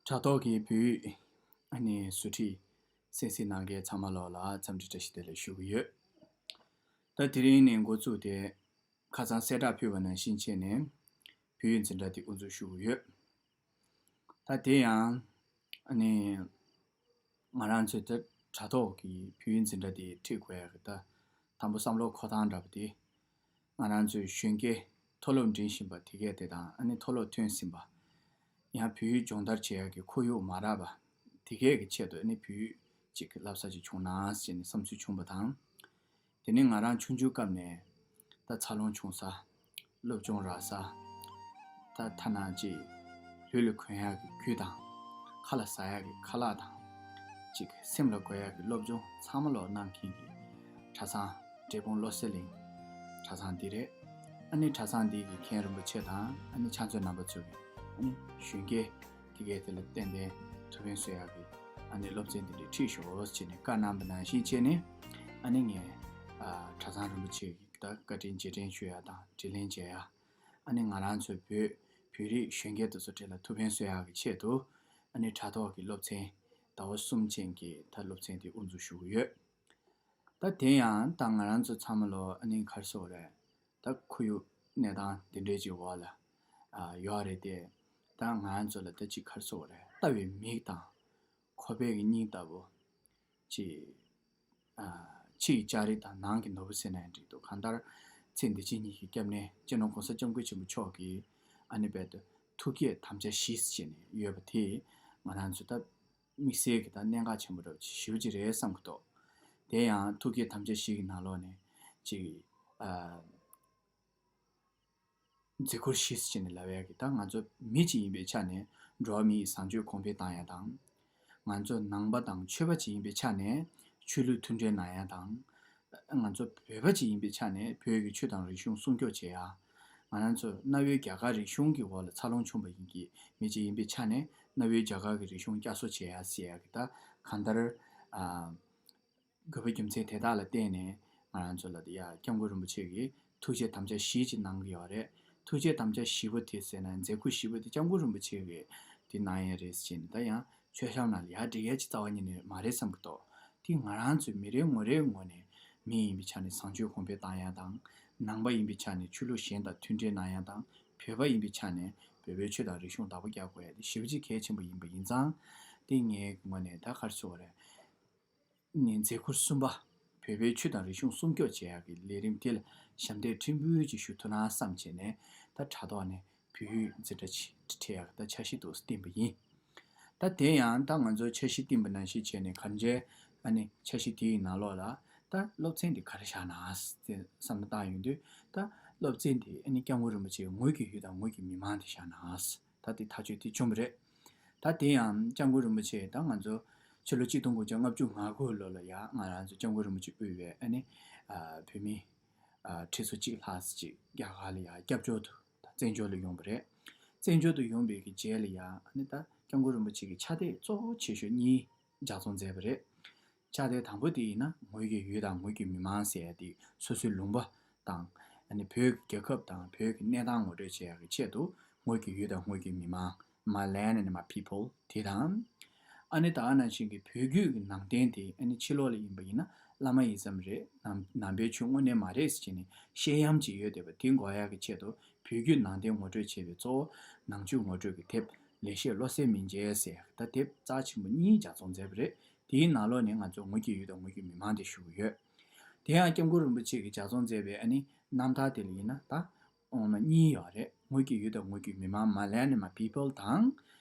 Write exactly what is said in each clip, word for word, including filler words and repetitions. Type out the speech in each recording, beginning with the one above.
དྲ་ཐོག་གི་བོད་ཡིག་ཨ་ནི་ཟུར་ཁྲིད་གསན་གཟིགས་གནང་མཁན་ཚང་མ་ལོག་ལ་འཚམས་འདྲི་བཀྲ་ཤིས་བདེ་ལེགས་ཞུ་གི་ཡོད། ད་དེ་རིང་ནས་འགོ་བཙུགས་ཏེ་ཁ་སང་གསལ་བསྒྲགས་ཕུལ་བ་ནང་བཞིན་བྱས་ནས་བོད་ཡིག་འཛིན་གྲྭ་དེ་དབུ་འཛུགས་ཞུ་གི་ཡོད། ད་དེ་ཡང་ཨ་ནི་ང་རང་ཚོའི་ད་དྲ་ཐོག་གི་བོད་ཡིག་འཛིན་གྲྭ་དེ་ཁྲིད་དགོས་ཡག་གི་ད་དང་པོ་བསམ་བློ་འཁོར་སྟངས་འདྲ་པོ་དེ། ང་རང་ཚོའི་གཞོན་སྐྱེས་མཐོ་སློབ་འགྲིམ་བཞིན་པ་དེ་གས་དེ་དང་ཨ་ནི་མཐོ་སློབ་ཐོན་ཟིན་པ། ཡང་བོད་ཡིག་སྦྱོང་བརྡར་བྱེད་ཡག་གི་ཁོར་ཡུག་མ་རག་པ། དེ་གས་ཀྱི་ཆེད་དུ་ཨ་ནི་བོད་ཡིག་ཅིག་གི་བསླབ་ས་ཅིག་བྱུང་ན་ཟེར་ནས་བསམ་ཚུལ་བྱུང་བ་དང་། དེ་ནས་ང་རང་ཆུང་ཆུང་སྐབས་ནས་ད་འཚར་ལོངས་བྱུང་ས། སློབ་སྦྱོང་རག་ས། ད་ཐ་ན་ཅིག་ལུས་ལ་གོན་ཡག་གི་རྒྱུ་དང་། ཁ་ལ་ཟ་ཡག་གི་ཁ་ལག་དང་། ཅིག་སེམས་ལ་འགོད་ཡག་གི་སློབ་སྦྱོང་ཚང་མ་ལོག་གནང་མཁན་གྱི་གྲྭ་ཚང་འབྲས་སྤུངས་བློ་གསལ་གླིང་གྲྭ་ཚང་འདི་རེད། ཨ་ནི་གྲྭ་ཚང་འདི་གི་མཁན་རིན་པོ་ཆེ་དང་ཨ་ནི་ཕྱག་མཛོད་རྣམ་པ་ཚོ་གིས་ཨ་ནི་གཞོན་སྐྱེས་དེ་གས་དེ་ལ་ཏན་ཏན་ཐུགས་ཕན་གསོས་ཡག་གི་ཨ་ནི་སློབ་ཚན་འདི་འདྲ་ཁྲིད་ཤོག་ཟེར་ནས་བཀའ་གནང་བ་ནང་བཞིན་བྱས་ནས་ཨ་ནི་ངས་ཨ་གྲྭ་ཚང་རིན་པོ་ཆེ་གི་ད་བཀའ་དྲིན་རྗེས་དྲན་ཞུ་ཡ་དང་དྲིན་ལན་འཇལ་ཡ། ཨ་ནི་ང་རང་ཚོའི་བོད་བོད་རིགས་གཞོན་སྐྱེས་དེ་ཚོ་གྲས་ལ་ཐུགས་ཕན་གསོས་ཡག་གི་ཆེད་དུ་ཨ་ནི་དྲ་ཐོག་གི་སློབ་ཚན་ཟླ་བ་གསུམ་ཅན་གྱི་ད་སློབ་ཚན་དེ་དབུ་འཛུགས་ཞུ་གི་ཡོད། ད་དེ་ཡང་ད་ང་རང་ཚོ་ཚང་མ་ལོ་ཨ་ནི་ག་རེ་ཟེར་དགོས་རེད། ད་ཁོར་ཡུག་གནས་སྟངས་དེ་འདྲའི་ཅིག་འོག་ལ་ཨ་ཡོད་རེད་དེ། ད་ང་རང་ཚོ་ལ་ད་ཅིག་ག་རེ་ཟེར་དགོས་རེད། ལྟ་བའི་མིག་དང་ཁོག་པའི་གི་སྙིང་ལྟ་བུ། ཅིག་ཨ་ཕྱི་ཡི་ལྕགས་རི་དང་ནང་གི་ནོར་བུ་ཟེར་ན་ཡང་འགྲིག་འདུག་གང་ལྟར་ཚེ་འདི་ཕྱི་གཉིས་ཀྱི་སྐྱབས་གནས་སྤྱི་ནོར་༸གོང་ས་༸སྐྱབས་མགོན་ཆེན་པོ་མཆོག་གིས་ཨ་ནི་རྦད་དེ་ཐུགས་བསྐྱེད་དམ་བཅའ་བཞི་ཟེར་ནས་ཡོད་པ་དེ་ང་རང་ཚོ་ད་དམིགས་བསལ་གྱི་ད་གནད་འགག་ཆེན་པོ་འདྲ་བོ་ཞེ་པོ་ཅིག་རེད་བསམ་གྱི་འདུག་དེ་ཡང་ཐུགས་བསྐྱེད་དམ་བཅའ་བཞི་གི་ནང་ལོགས་ནས་ཅིག་ཨ། མཛད་ཁུར་བཞི་ཟེར་ནས་ལབ་ཡག་གི་ད་ང་ཚོ་མི་གཅིག་ཡིན་པའི་ཆ་ནས་འགྲོ་བ་མི་ཡི་བཟང་སྤྱོད་གོང་འཕེལ་བཏང་ཡ་དང་། ང་ཚོ་ནང་པ་དང་ཆོས་པ་གཅིག་ཡིན་པའི་ཆ་ནས་ཆོས་ལུགས་མཐུན་འབྲེལ་གནང་ཡ་དང་། ང་ཚོ་བོད་པ་གཅིག་ཡིན་པའི་ཆ་ནས་བོད་ཀྱི་ཆོས་དང་རིག་གཞུང་སྲུང་སྐྱོབ་བྱེད་ཡ། ང་རང་ཚོ་གནའ་བོའི་རྒྱ་གར་རིག་གཞུང་གི་འོག་ལ་འཚར་ལོངས་བྱུང་བ་ཡིན་གྱི་མི་གཅིག་ཡིན་པའི་ཆ་ནས་གནའ་བོའི་རྒྱ་གར་གྱི་རིག་གཞུང་བསྐྱར་གསོ་བྱེད་ཡ་ཟེར་ཡ་གི་ད་གང་ལྟར་ཨ། དགོས་པའི་རྒྱུ་མཚན་དེ་དག་ལ་བརྟེན་ནས་ང་རང་ཚོ་ལ་ཡ་སྐྱབས་མགོན་རིན་པོ་ཆེ་གིས་ཐུགས་བསྐྱེད་དམ་བཅའ་བཞི་ཅིག་གནང་གི་ཡོད་རེད། ཐུགས་བསྐྱེད་དམ་བཅའ་བཞི་པོ་དེ་ཟེར་ན་མཛད་ཁུར་བཞི་པོ་དེ་སྐྱབས་མགོན་རིན་པོ་ཆེ་གིས་དེ་གནང་ཡས་རེད་ཟེར་ནས་ད་ཡང་མཆོད་བཤམས་ནང་ལ་ཡར་སྒྲིག་ཡས་ཅིག་རྩ་བ་ཉིད་ནས་མ་རེད་བསམ་གྱི་འདུག་དེ་ང་རང་ཚོའི་མི་རེ་ངོ་རེའི་ངོས་ནས་མི་ཡིན་པའི་ཆ་ནས་བཟང་སྤྱོད་གོང་འཕེལ་བཏང་ཡ་དང་། ནང་པ་ཡིན་པའི་ཆ་ནས་ཆོས་ལུགས་གཞན་དང་མཐུན་འབྲེལ་གནང་ཡ་དང་། བོད་པ་ཡིན་པའི་ཆ་ནས་བོད་པའི་ཆོས་དང་རིག་གཞུང་བདག་པོ་རྒྱག་དགོས་ཡ་དེ་ཞེ་པོ་ཅིག་གལ་ཆེན་པོ་ཡིན་པ་ཡིན་ཙང་། དེ་ངའི་ངོས་ནས་ད་ག་རེ་ཟེར་དགོས་རེད། ནས་མཛད་ཁུར་གསུམ་པ། བོད་པའི་ཆོས་དང་རིག་གཞུང་སྲུང་སྐྱོབ་བྱེད་ཡག་གི་ལས་རིམ་དེ་ལ་ཞབས་འདེགས་ཕྲན་བུ་ཅིག་ཞུ་ཐུབ་ན་བསམ་བྱས་ནས་ད་དྲ་ཐོག་ནས་བོད་ཡིག་འཛིན་གྲྭ་ཆེ་ཁྲིད་ཡག་གི་ད་འཆར་གཞི་འདུག་བཏིང་པ་ཡིན། ད་དེ་ཡང་ད་ང་ཚོ་འཆར་གཞི་བཏིང་པ་ནང་བཞིན་བྱས་ནས་ག་འདྲའི་ཨ་ནི་འཆར་གཞི་དེའི་ནང་ལོགས་ལ་ད་སློབ་ཚན་དེ་ག་རེ་བཞག་ན་ཟེར་བསམ་བློ་བཏང་ཡོང་དུས། ད་སློབ་ཚན་དེ་ཨ་ནི་སྐྱབས་མགོན་རིན་པོ་ཆེའི་ངོས་ཀྱི་ཡུལ་དང་ངོས་ཀྱི་མི་མང་དེ་བཞག་ན་ཟེར། ད་དེ་ཐག་གཅོད་དེ་བྱུང་བ་རེད། ད་དེ་ཡང་སྐྱབས་མགོན་རིན་པོ་ཆེ་ད་ང་ཚོ་ཕྱི་ལོ་གཅིག་སྟོང་དགུ་བརྒྱ་ལྔ་བཅུ་ང་དགུ་ལོ་ལ་ཡ་ང་རང་ཚོ་སྐྱབས་མགོན་རིན་པོ་ཆེ་དབུས་པའི་ཨ་ནི་ཨ་བོད་མི་ཨ་ཁྲི་ཚོ་གཅིག་ལྷག་ཙམ་ཅིག་རྒྱ་གར་ལ་ཡ་སྐྱབས་བཅོལ་དུ་ད་བཙན་བྱོལ་ལ་ཡོང་བ་རེད། བཙན་བྱོལ་དུ་ཡོང་བའི་གི་རྗེས་ལ་ཡ་ཨ་ནི་ད་སྐྱབས་མགོན་རིན་པོ་ཆེ་གི་ཕྱག་དེབ་གཙོ་བོ་ཆེ་ཤོས་གཉིས་ལྗགས་རྩོམ་མཛད་པ་རེད། ཕྱག་དེབ་དང་པོ་དེ་ཡིན་ན་ངོས་ཀྱི་ཡུལ་དང་ངོས་ཀྱི་མི་མང་ཟེར་ཡ་དེ་སོ་སོའི་ལུང་པ་དང་། ཨ་ནི་བོད་ཀྱི་རྒྱལ་ཁབ་དང་བོད་ཀྱི་གནས་སྟངས་ངོ་སྤྲོད་བྱེད་ཡ་གི་ཆེད་དུ་ངོས་ཀྱི་ཡུལ་དང་ངོས་ཀྱི་མི་མང་། My land and my people དེ་དང་། ཨ་ནི་ད་ག་ནང་བཞིན་གྱི་བོད་བརྒྱུད་ཀྱི་ནང་བསྟན་དེ་ཨ་ནི་ཕྱི་ལོགས་ལ་ཡིན་པ་ཡིན་ན་བླ་མ་ཡིན་ཙམ་རེད། ནང་ནང་པའི་ཆོས་དངོས་གནས་མ་རེད་ཟེར་ནས་བཤད་ཡམ་ཅིག་ཡོད་བསྡད་པ་དེ་འགོག་ཡ་གི་ཆེད་དུ་བོད་བརྒྱུད་ནང་བསྟན་ངོ་སྤྲོད་བྱེད་པའི་གཙོ་བོ་ནང་ཆོས་ངོ་སྤྲོད་ཀྱི་དེབ་ལེགས་བཤད་བློ་གསལ་མན་ཆད་ཟེར་ད་དེབ་རྩ་ཆེན་པོ་གཉིས་ལྗགས་རྩོམ་མཛད་པ་རེད། དེའི་ནང་ལོགས་ནས་ང་ཚོ་ངོས་ཀྱི་ཡུལ་དང་ངོས་ཀྱི་མི་མང་དེ་ཞུ་གི་ཡོད། དེ་ཡང་སྐྱབས་མགོན་རིན་པོ་ཆེ་གིས་ལྗགས་རྩོམ་མཛད་པའི་ཨ་ནི་རྣམ་ཐར་དེ་ལ་ཡིན་ན་ད་འོ་མ་གཉིས་ཡོད་རེད། ངོས་ཀྱི་ཡུལ་དང་ངོས་ཀྱི་མི་མང་། My land and my people དང་།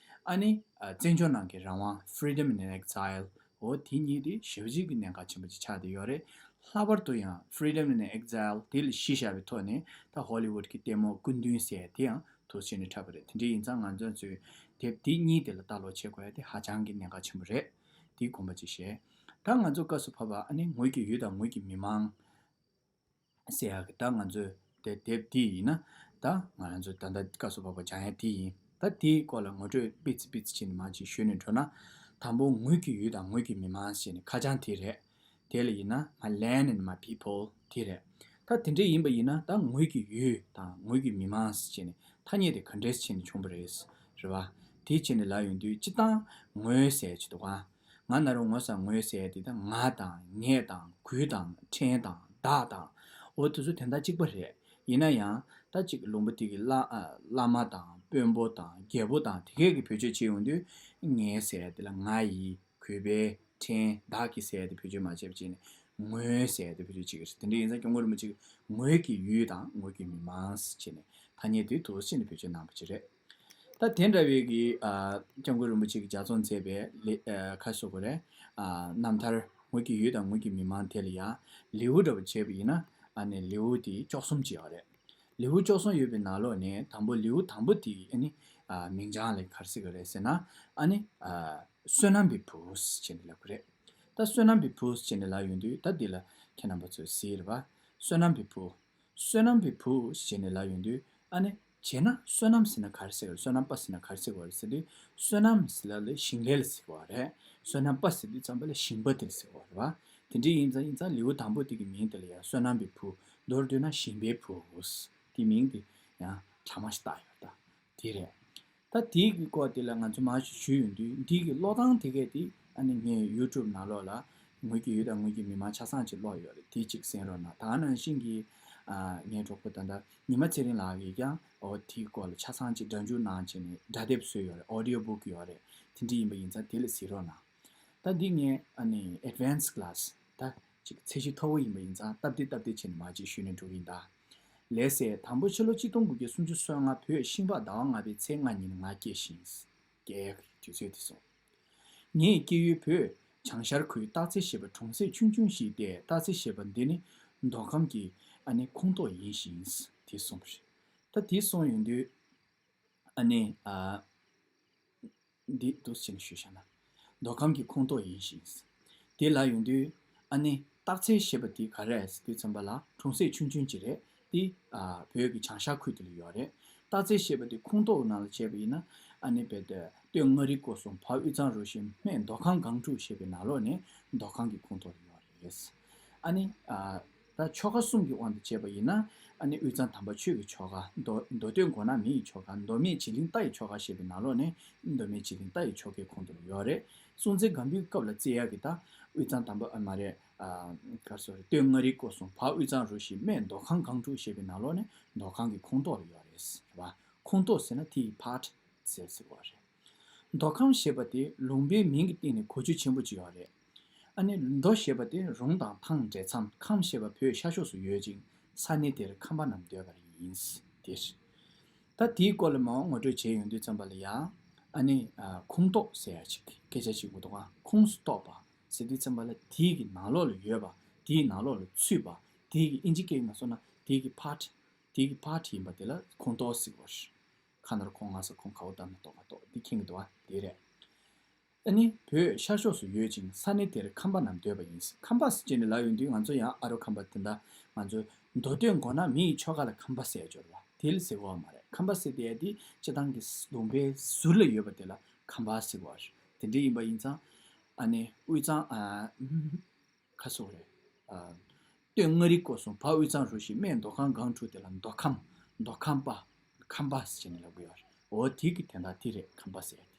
ཨ་ནི་ཨ་བཙན་བྱོལ་ནང་གི་རང་དབང་། Freedom in Exile འོ་དེ་གཉིས་དེ་ཞེ་པོ་ཅིག་གི་གནད་འགག་ཆེན་པོ་ཅིག་ཆགས་བསྡད་ཡོད་རེད། ལྷག་པར་དུ་ཡང་Freedom in Exile དེ་ལ་གཞི་བཞག་པའི་ཐོག་ནས་ད་ཧོ་ལི་ཝུད་ཀྱི་ལྟད་མོ་སྐུ་མདུན་ཟེར་དེ་ཡང་འདུག་སེ་བྱས་ནས་འཁྲབ་པ་རེད། དེ་འདྲ་ཡིན་ཙང་ང་ཚོ་ཚོས་དེབ་དེ་གཉིས་དེ་ལ་ལྟ་ཀློག་བྱེད་དགོས་ཡ་དེ་ཧ་ཅང་གི་གནད་འགག་ཆེན་པོ་རེད། དེའི་དགོངས་པ་ཅིག་བཞེས། ད་ང་ཚོ་སྐབས་སུ་བབ་པ་ཨ་ནི་ངོས་ཀྱི་ཡུལ་དང་ངོས་ཀྱི་མི་མང་ཟེར་ཡག་གི་ད་ང་ཚོས་དེ་དེབ་འདི་ཡིན་ན་ད་ང་རང་ཚོ་ད་ལྟ་སྐབས་སུ་བབ་པ་སྦྱང་ཡ་དེ་ཡིན། ད་དེའི་སྐོར་ལ་ངོ་སྤྲོད་ཏོག་ཙམ་ཏོག་ཙམ་བྱས་ནས་མར་ཅིག་ཞུས་ནས་འགྲོ་ན། དང་པོ་ངོས་ཀྱི་ཡུལ་དང་ངོས་ཀྱི་མི་མང་ཟེར་ནས་ཁ་བྱང་དེ་རེད། དེ་ལ་ཡིན་ན་My land and my people དེ་རེད། ད་དེ་འདྲ་ཡིན་པ་ཡིན་ན་ད་ངོས་ཀྱི་ཡུལ་དང་ངོས་ཀྱི་མི་མང་ཟེར་ནས་ཐ་སྙད་དེ་ག་འདྲས་བྱས་ནས་བྱུང་བ་རེད། རེད་བ། དེ་བྱས་ནས་ལབ་ཡོང་དུས་སྤྱིར་བཏང་ངོས་ཟེར་གྱི་འདུག་ག་ང་ན་རོ་ངོ་ས་ངོས་ཟེར་དེ་ད་ང་དང་ངས་དང་གུས་དང་ཕྲན་དང་བདག་དང་། འོ་དེ་ཚོ་དོན་དག་གཅིག་པ་རེད། ཡིན་ན་ཡང་ད་ཅིག་ལུང་པ་དེ་གི་བླ་ཨ་བླ་མ་དང་དཔོན་པོ་དང་རྒྱལ་པོ་དང་དེ་གས་ཀྱི་བེད་སྤྱོད་བྱེད་ཡོང་དུས་ངས་ཟེར་དེ་ལ་ང་ཡི། གུས་པས་ཕྲན་བདག་གིས་ཟེར་ཏེ་བེད་སྤྱོད་མ་བྱས་པ་བྱས་ནས་ངོས་ཟེར་ཏེ་བེད་སྤྱོད་བྱེད་ཀྱི་རེད། དེ་འདྲ་ཡིན་ཙང་སྐྱབས་མགོན་རིན་པོ་ཆེ་གིས་ངོས་ཀྱི་ཡུལ་དང་ངོས་ཀྱི་མི་མང་ཟེར་བྱས་ནས་ཐ་སྙད་དེ་འདུག་སེ་བྱས་ནས་བེད་སྤྱོད་གནང་བ་ཅིག་རེད། ད་དེ་འདྲ་བའི་གི་ཨ་སྐྱབས་མགོན་རིན་པོ་ཆེ་གིས་ལྗགས་རྩོམ་མཛད་པའི་ལེ་ཨ་ཁ་ཤོ་གོ་རེད། ཨ་རྣམ་ཐར་ངོས་ཀྱི་ཡུལ་དང་ངོས་ཀྱི་མི་མང་དེ་ལ་ཡང་ལེའུ་འདྲ་པོ་བྱས་པ་ཡིན་ན་ཨ་ནི་ལེའུ་དེ་བཅུ་གསུམ་ཅིག་ཡོད་རེད། ལེའུ་བཅུ་གསུམ་ཡོད་པའི་ནང་ལོགས་ནས་དང་པོ་ལེའུ་དང་པོ་དེ་ཨ་ནི་ཨ་མིང་བྱང་ལ་ག་རེ་ཟེར་གི་རེད་ཟེར་ན་ཨ་ནི་ཨ་བསོད་ནམས་པའི་བུ་ཞེས་ནས་ལབ་གི་རེད། ད་བསོད་ནམས་པའི་བུ་ཞེས་ནས་ལབ་ཡོང་དུས་ད་འདི་ལ་ཁྱེད་རྣམ་པ་ཚོས་གཟིགས་རེད་པ། བསོད་ནམས་པའི་བུ། བསོད་ནམས་པའི་བུ་ཞེས་ནས་ལབ་ཡོང་དུས་ཨ་ནི་བྱས་ན་བསོད་ནམས་ཟེར་ན་ག་རེ་ཟེར་གི་རེད། བསོད་ནམས་པ་ཟེར་ན་ག་རེ་ཟེར་གི་རེད་ཟེར་དུས་བསོད་ནམས་ཟེར་ལབ་ལ་ཞིང་ལས་ལ་ཟེར་གི་རེད། བསོད་ནམས་པ་ཟེར་དུས་ཙམ་པ་ལ་ཞིང་པ་དེ་ལ་ཟེར་གི་རེད་པ། དེ་འདྲ་ཡིན་ཙང་ཡིན་ཙང་ལེའུ་དང་པོ་དེ་གི་མིང་དེ་ལ་ཡང་བསོད་ནམས་པའི་བུ། མདོར་བསྡུས་ན་ཞིང་པའི་བུ། དེ་མིང་དེ་ཡང་གྲ་མ་ཞིག་བཏགས་ཡོད་ད། དེ་རེད། ད་དེའི་གི་སྐོར་དེ་ལ་ང་ཚོ་མར་ཞུ་ཞུས་ཡོང་དུས་འདི་གི་ཀློག་སྟངས་དེ་གས་དེ་ཨ་ནི་ངའི་ཡུ་ཊུབ་ནང་ལོགས་ལ་ངོས་ཀྱི་ཡུལ་དང་ངོས་ཀྱི་མི་མང་ཆ་ཚང་ཅིག་ཀློག་ཡོད་རེད། དེ་གཅིག་གསན་རོགས་གནང་། ད་ག་ནང་བཞིན་གྱི་ཨ་ངའི་གྲོགས་པོ་ད་ལྟ་ཉི་མ་ཚེ་རིང་ལགས་ཀྱིས་ཀྱང་འོ་དེའི་སྐོར་ལ་ཆ་ཚང་ཅིག་སྒྲ་འཇུག་གནང་བྱས་ནས་སྒྲ་དེབ་བཟོས་ཡོད་རེད། ཨོ་ཌི་ཡོ་བུག་ཡོད་རེད། དེ་འདྲ་ཡིན་པ་ཡིན་ཙང་དེ་ལ་གཟིགས་རོགས་གནང་། ད་འདི་ངས་ཨ་ནི་advanced class ད་ཅིག་ཚད་གཞི་མཐོ་བོ་ཡིན་པ་ཡིན་ཙང་སྟབས་བདེ་སྟབས་བདེ་བྱས་ནས་མར་ཅིག་ཞུས་ནས་འགྲོ་གི་ཡིན་ད། ལགས་སེ། དང་པོ་ཕྱི་ལོ་ཆིག་སྟོང་དགུ་བརྒྱ་སུམ་ཅུ་སོ་ལྔ་བོད་ཤིང་ཕག་ཟླ་བ་ལྔ་པའི་ཚེས་ལྔ་ཉིན་ང་སྐྱེས་ཤིང་། སྐྱེས་དུས་ཚོད་དེ་སོང་། ངའི་སྐྱེས་ཡུལ་བོད་བྱང་ཤར་ཁུལ་སྟག་རྩེ་ཞེས་པ་གྲོང་གསེབ་ཆུང་ཆུང་ཞིག་སྟེ། སྟག་རྩེ་ཞེས་པ་འདི་ནི་མདོ་ཁམས་ཀྱི་ཨ་ནི་ཁོངས་གཏོགས་ཡིན་ཞིང་། དེ་གསུངས་པ་རེད། ད་དེ་གསུངས་ཡོང་དུས་ཨ་ནི་ཨ། འདི་འདུག་སེ་བྱས་ནས་ཞུས་བཞག་ན། མདོ་ཁམས་ཀྱི་ཁོངས་གཏོགས་ཡིན་ཞིང་། དེ་ལ་ཡོང་དུས་ཨ་ནི་སྟག་རྩེ་ཞེས་པ་དེ་ག་རེ་རེད་ཟེར་དུས་ཙམ་པ་ལ་གྲོང་གསེབ་ཆུང་ཆུང་ཅིག་རེད། དེ་ཨ་བོད་ཀྱི་བྱང་ཤར་ཁུལ་དེ་ལ་ཡོད་རེད། སྟག་རྩེ་ཞེས་པ་དེ་ཁོངས་གཏོགས་ནང་ལ་བྱས་པ་ཡིན་ན་ཨ་ནི་རྦད་དེ་སྟོད་མངའ་རིས་སྐོར་གསུམ་བར་དབུས་གཙང་རུ་བཞི་སྨད་མདོ་ཁམས་སྒང་དྲུག་ཞེས་པའི་ནང་ལོགས་ནས་མདོ་ཁམས་ཀྱི་ཁོངས་གཏོགས་ལ་ཡོད་རེད། ཨ་ནི་ཨ། ད་ཆོལ་ཁ་གསུམ་གྱི་དབང་དུ་བྱས་པ་ཡིན་ན། ཨ་ནི་དབུས་གཙང་དམ་པ་ཆོས་ཀྱི་ཆོལ་ཁ། མདོ་མདོ་སྟོད་མགོ་ནག་མི་ཡི་ཆོལ་ཁ། མདོ་སྨད་བྱི་ལིང་རྟ་ཡི་ཆོལ་ཁ་ཞེས་པའི་ནང་ལོགས་ནས་མདོ་སྨད་བྱི་ལིང་རྟ་ཡི་ཆོལ་ཁའི་ཁོངས་གཏོགས་ལ་ཡོད་རེད། སྲོང་བཙན་སྒམ་པོའི་སྐབས་ལ་རྩིས་ཡག་གི་ད་དབུས་གཙང་དམ་པ་ཨ་མ་རེད། ཨ་ག་རེ་ཟེར་རེད། སྟོད་མངའ་རིས་སྐོར་གསུམ་བར་དབུས་གཙང་རུ་བཞི་སྨད་མདོ་ཁམས་སྒང་དྲུག་ཞེས་པའི་ནང་ལོགས་ནས་མདོ་ཁམས་ཀྱི་ཁོངས་གཏོགས་ལ་ཡོད་རེད། རེད་པ། ཁོངས་གཏོགས་ཟེར་ན་དེ་ཡི་part ཟེར་ཟེར་བ་རེད། མདོ་ཁམས་ཞེས་པ་དེ་ལུང་པའི་མིང་གི་སྟེང་ནས་གོ་རྒྱུ་ཆེན་པོ་ཅིག་ཡོད་རེད། ཨ་ནི་མདོ་ཞེས་པ་དེ་རོང་དང་ཐང་འདྲེས་མཚམས། ཁམས་ཞེས་པ་བོད་ཤར་ཕྱོགས་སུ་ཡོད་ཅིང་ས་གནས་དེར་ཁམས་པ་རྣམས་སྡོད་པ་ཡིན། དེ་ད་དེའི་སྐོར་ལ་མར་ངོ་སྤྲོད་བྱས་ཡོང་དུས་ཙམ་པ་ལ་ཡང་ཨ་ནི་ཁོངས་གཏོགས་ཟེར་ཡ་ཅིག་སྐད་ཆ་ཅིག་འདུག་ག་ཁོངས་སུ་གཏོགས་པ་ཟེར་དུས་ཙམ་པ་ལ་དེའི་གི་ནང་ལོགས་ལ་ཡོད་པ། དེའི་ནང་ལོགས་ལ་ཚུད་པ། དེའི་གི་ཨིན་ཇི་སྐད་ནང་སོང་ན་དེའི་གི་part། དེའི་གི་part་ཡིན་པ་དེ་ལ་ཁོངས་གཏོགས་ཟེར་བ་རེད། ཁ་ནོར་ཁོང་ང་ས་ཁོང་ག་བོ་བཏབ་ན་ཏོག་ག་ཏོག་འདི་མཁྱེན་གི་འདུག་བ། དེ་རེད། ཨ་ནི་བོད་ཤར་ཕྱོགས་སུ་ཡོད་ཅིང་ས་གནས་དེར་ཁམས་པ་རྣམས་སྡོད་པ་ཡིན། ཁམས་པ་ཟེར་ནས་ལབ་ཡོང་དུས་ང་ཚོ་ཡང་ཨ་རོ་ཁམས་པ་དེ་འདྲ་ང་ཚོ་མདོ་སྟོད་མགོ་ནག་མི་ཡི་ཆོལ་ཁ་ལ་ཁམས་པ་ཟེར་ཡ་ཅིག་ཡོད་རེད་བ། དེ་ལ་ཟེར་གི་ཡོད་མ་རེད། ཁམས་པ་ཟེར་དེ་ཡ་དེ་སྤྱིར་བཏང་གི་ལུང་པའི་ཟུར་ལ་ཡོད་པ་དེ་ལ་ཁམས་པ་ཟེར་གི་ཡོད་རེད། དེ་འདྲ་ཡིན་པ་ཡིན་ཙང་ཨ་ནི་དབུས་གཙང་ཨ། ཁ་སོག་རེད། ཨ། སྟོད་མངའ་རིས་སྐོར་གསུམ་བར་དབུས་གཙང་རུ་བཞི་སྨད་མདོ་ཁམས་སྒང་དྲུག་དེ་ལ་མདོ་ཁམས། མདོ་ཁམས་པ། ཁམས་པ་ཟེར་ནས་ལབ་གི་ཡོད་རེད། འོ་དེ་གི་དོན་དག་དེ་རེད། ཁམས་པ་ཟེར་ཡ་དེ།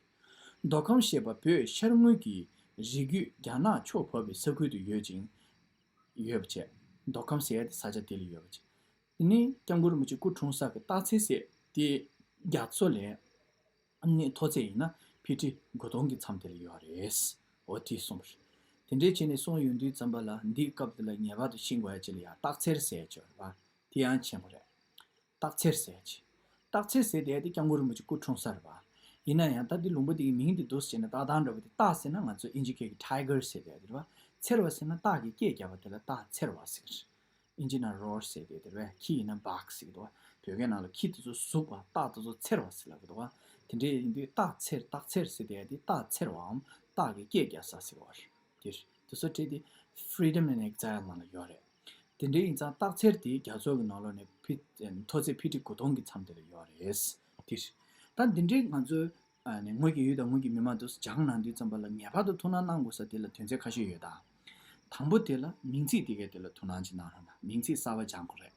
མདོ་ཁམས་ཞེས་པ་བོད་ཤར་ངོས་ཀྱི་རི་རྒྱུད་རྒྱ་ནག་ཕྱོགས་བབས་པའི་ས་ཁུལ་དུ་ཡོད་ཅིང་། ཡོད་པ་བྱས། མདོ་ཁམས་ཟེར་ཡ་དེ་ས་ཆ་དེ་ལ་ཡོད་པ་བྱས། དེ་ནི་སྐྱབས་མགོན་རིན་པོ་ཆེ་སྐུ་འཁྲུངས་ས་གི་སྟག་འཚེར་ཟེར་དེ་རྒྱ་མཚོ་ལས། ནི་མཐོ་ཚད་ཡིན་ན་ཕི་ཊི་དགུ་སྟོང་གི་མཚམས་དེ་ལ་ཡོད་རེད། འོ་དེ་གསུངས་པ་རེད། དེ་འདྲས་བྱས་ནས་གསུངས་ཡོང་དུས་ཙམ་པ་ལ་འདིའི་སྐབས་དེ་ལ་ངེས་པར་དུ་ཤེས་དགོས་ཡ་ཅིག་ལ་ཡ་སྟག་འཚེར་ཟེར་ཡ་ཅིག་ཡོད་རེད་པ། དེ་ཡང་མཁྱེན་དགོས་རེད། སྟག་འཚེར་ཟེར་ཡ་ཅིག་སྟག་འཚེར་ཟེར་དེ་ཡ་དེ་སྐྱབས་མགོན་རིན་པོ་ཆེ་སྐུ་འཁྲུངས་ས་རེད་པ། ཡིན་ན་ཡང་ད་འདི་ལུང་པ་འདི་གི་མིང་འདི་འདུག་ཟེར་ན་སྟག་ཐང་འདྲ་པོ་དེ་སྟག་ཟེར་ན་ང་ཚོ་ཨིན་ཇི་སྐད་ཀྱི་ཊའི་གར་ཟེར་དེ་ཡ་དེ་རེད་པ། འཚེར་བ་ཟེར་ན་སྟག་གི་སྐད་རྒྱབ་པ་དེ་ལ་སྟག་འཚེར་བ་ཟེར་གི་རེད། ཨིན་ཇི་ནང་རོར་ཟེར་དེ་དེ་རེད། ཁྱི་ཡིན་ན་བྷག་ཟེར་གི་འདུག་བ། བོད་སྐད་ནང་ལ་ཁྱི་དེ་ཚོ་ཟུག་པ་སྟག་དེ་ཚོ་འཚེར་བ་ཟེར་ལབ་གི་འདུག་བ། དེ་འདྲས་ཡིན་དུས་སྟག་འཚེར་སྟག་འཚེར་ཟེར་དེ་དེ་སྟག་འཚེར་བའམ་སྟག་གི་སྐད་རྒྱག་ས་ཟེར་བ་རེད། དེ་རེད། དེ་ཚོ་བྲིས་ཏེ་Freedom in Exile ནང་ལ་ཡོད་རེད། དེ་འདྲས་ཡིན་ཙང་སྟག་འཚེར་དེ་རྒྱ་མཚོ་གི་ནང་ལོགས་ནས་ཕི་མཐོ་ཚད་ཕི་ཊི་དགུ་སྟོང་གི་མཚམས་དེ་ལ་ཡོད་རེད། དེ་རེད། ད་འདི་འདྲས་ང་ཚོའི་ཨ་ནི་ངོས་ཀྱི་ཡུལ་དང་ངོས་ཀྱི་མི་མང་དུ་སྦྱང་གནང་དུས་ཙམ་པ་ལ་ངེས་པར་དུ་ཐུགས་སྣང་གནང་དགོས་ས་དེ་ལ་དོན་ཚན་ཁ་ཤས་ཡོད་ད། དང་པོ་དེ་ལ་མིང་ཚིག་དེ་གའི་དེ་ལ་ཐུགས་སྣང་ཅིག་གནང་རོགས་གནང་། མིང་ཚིག་གསར་པ་སྦྱང་དགོས་རེད།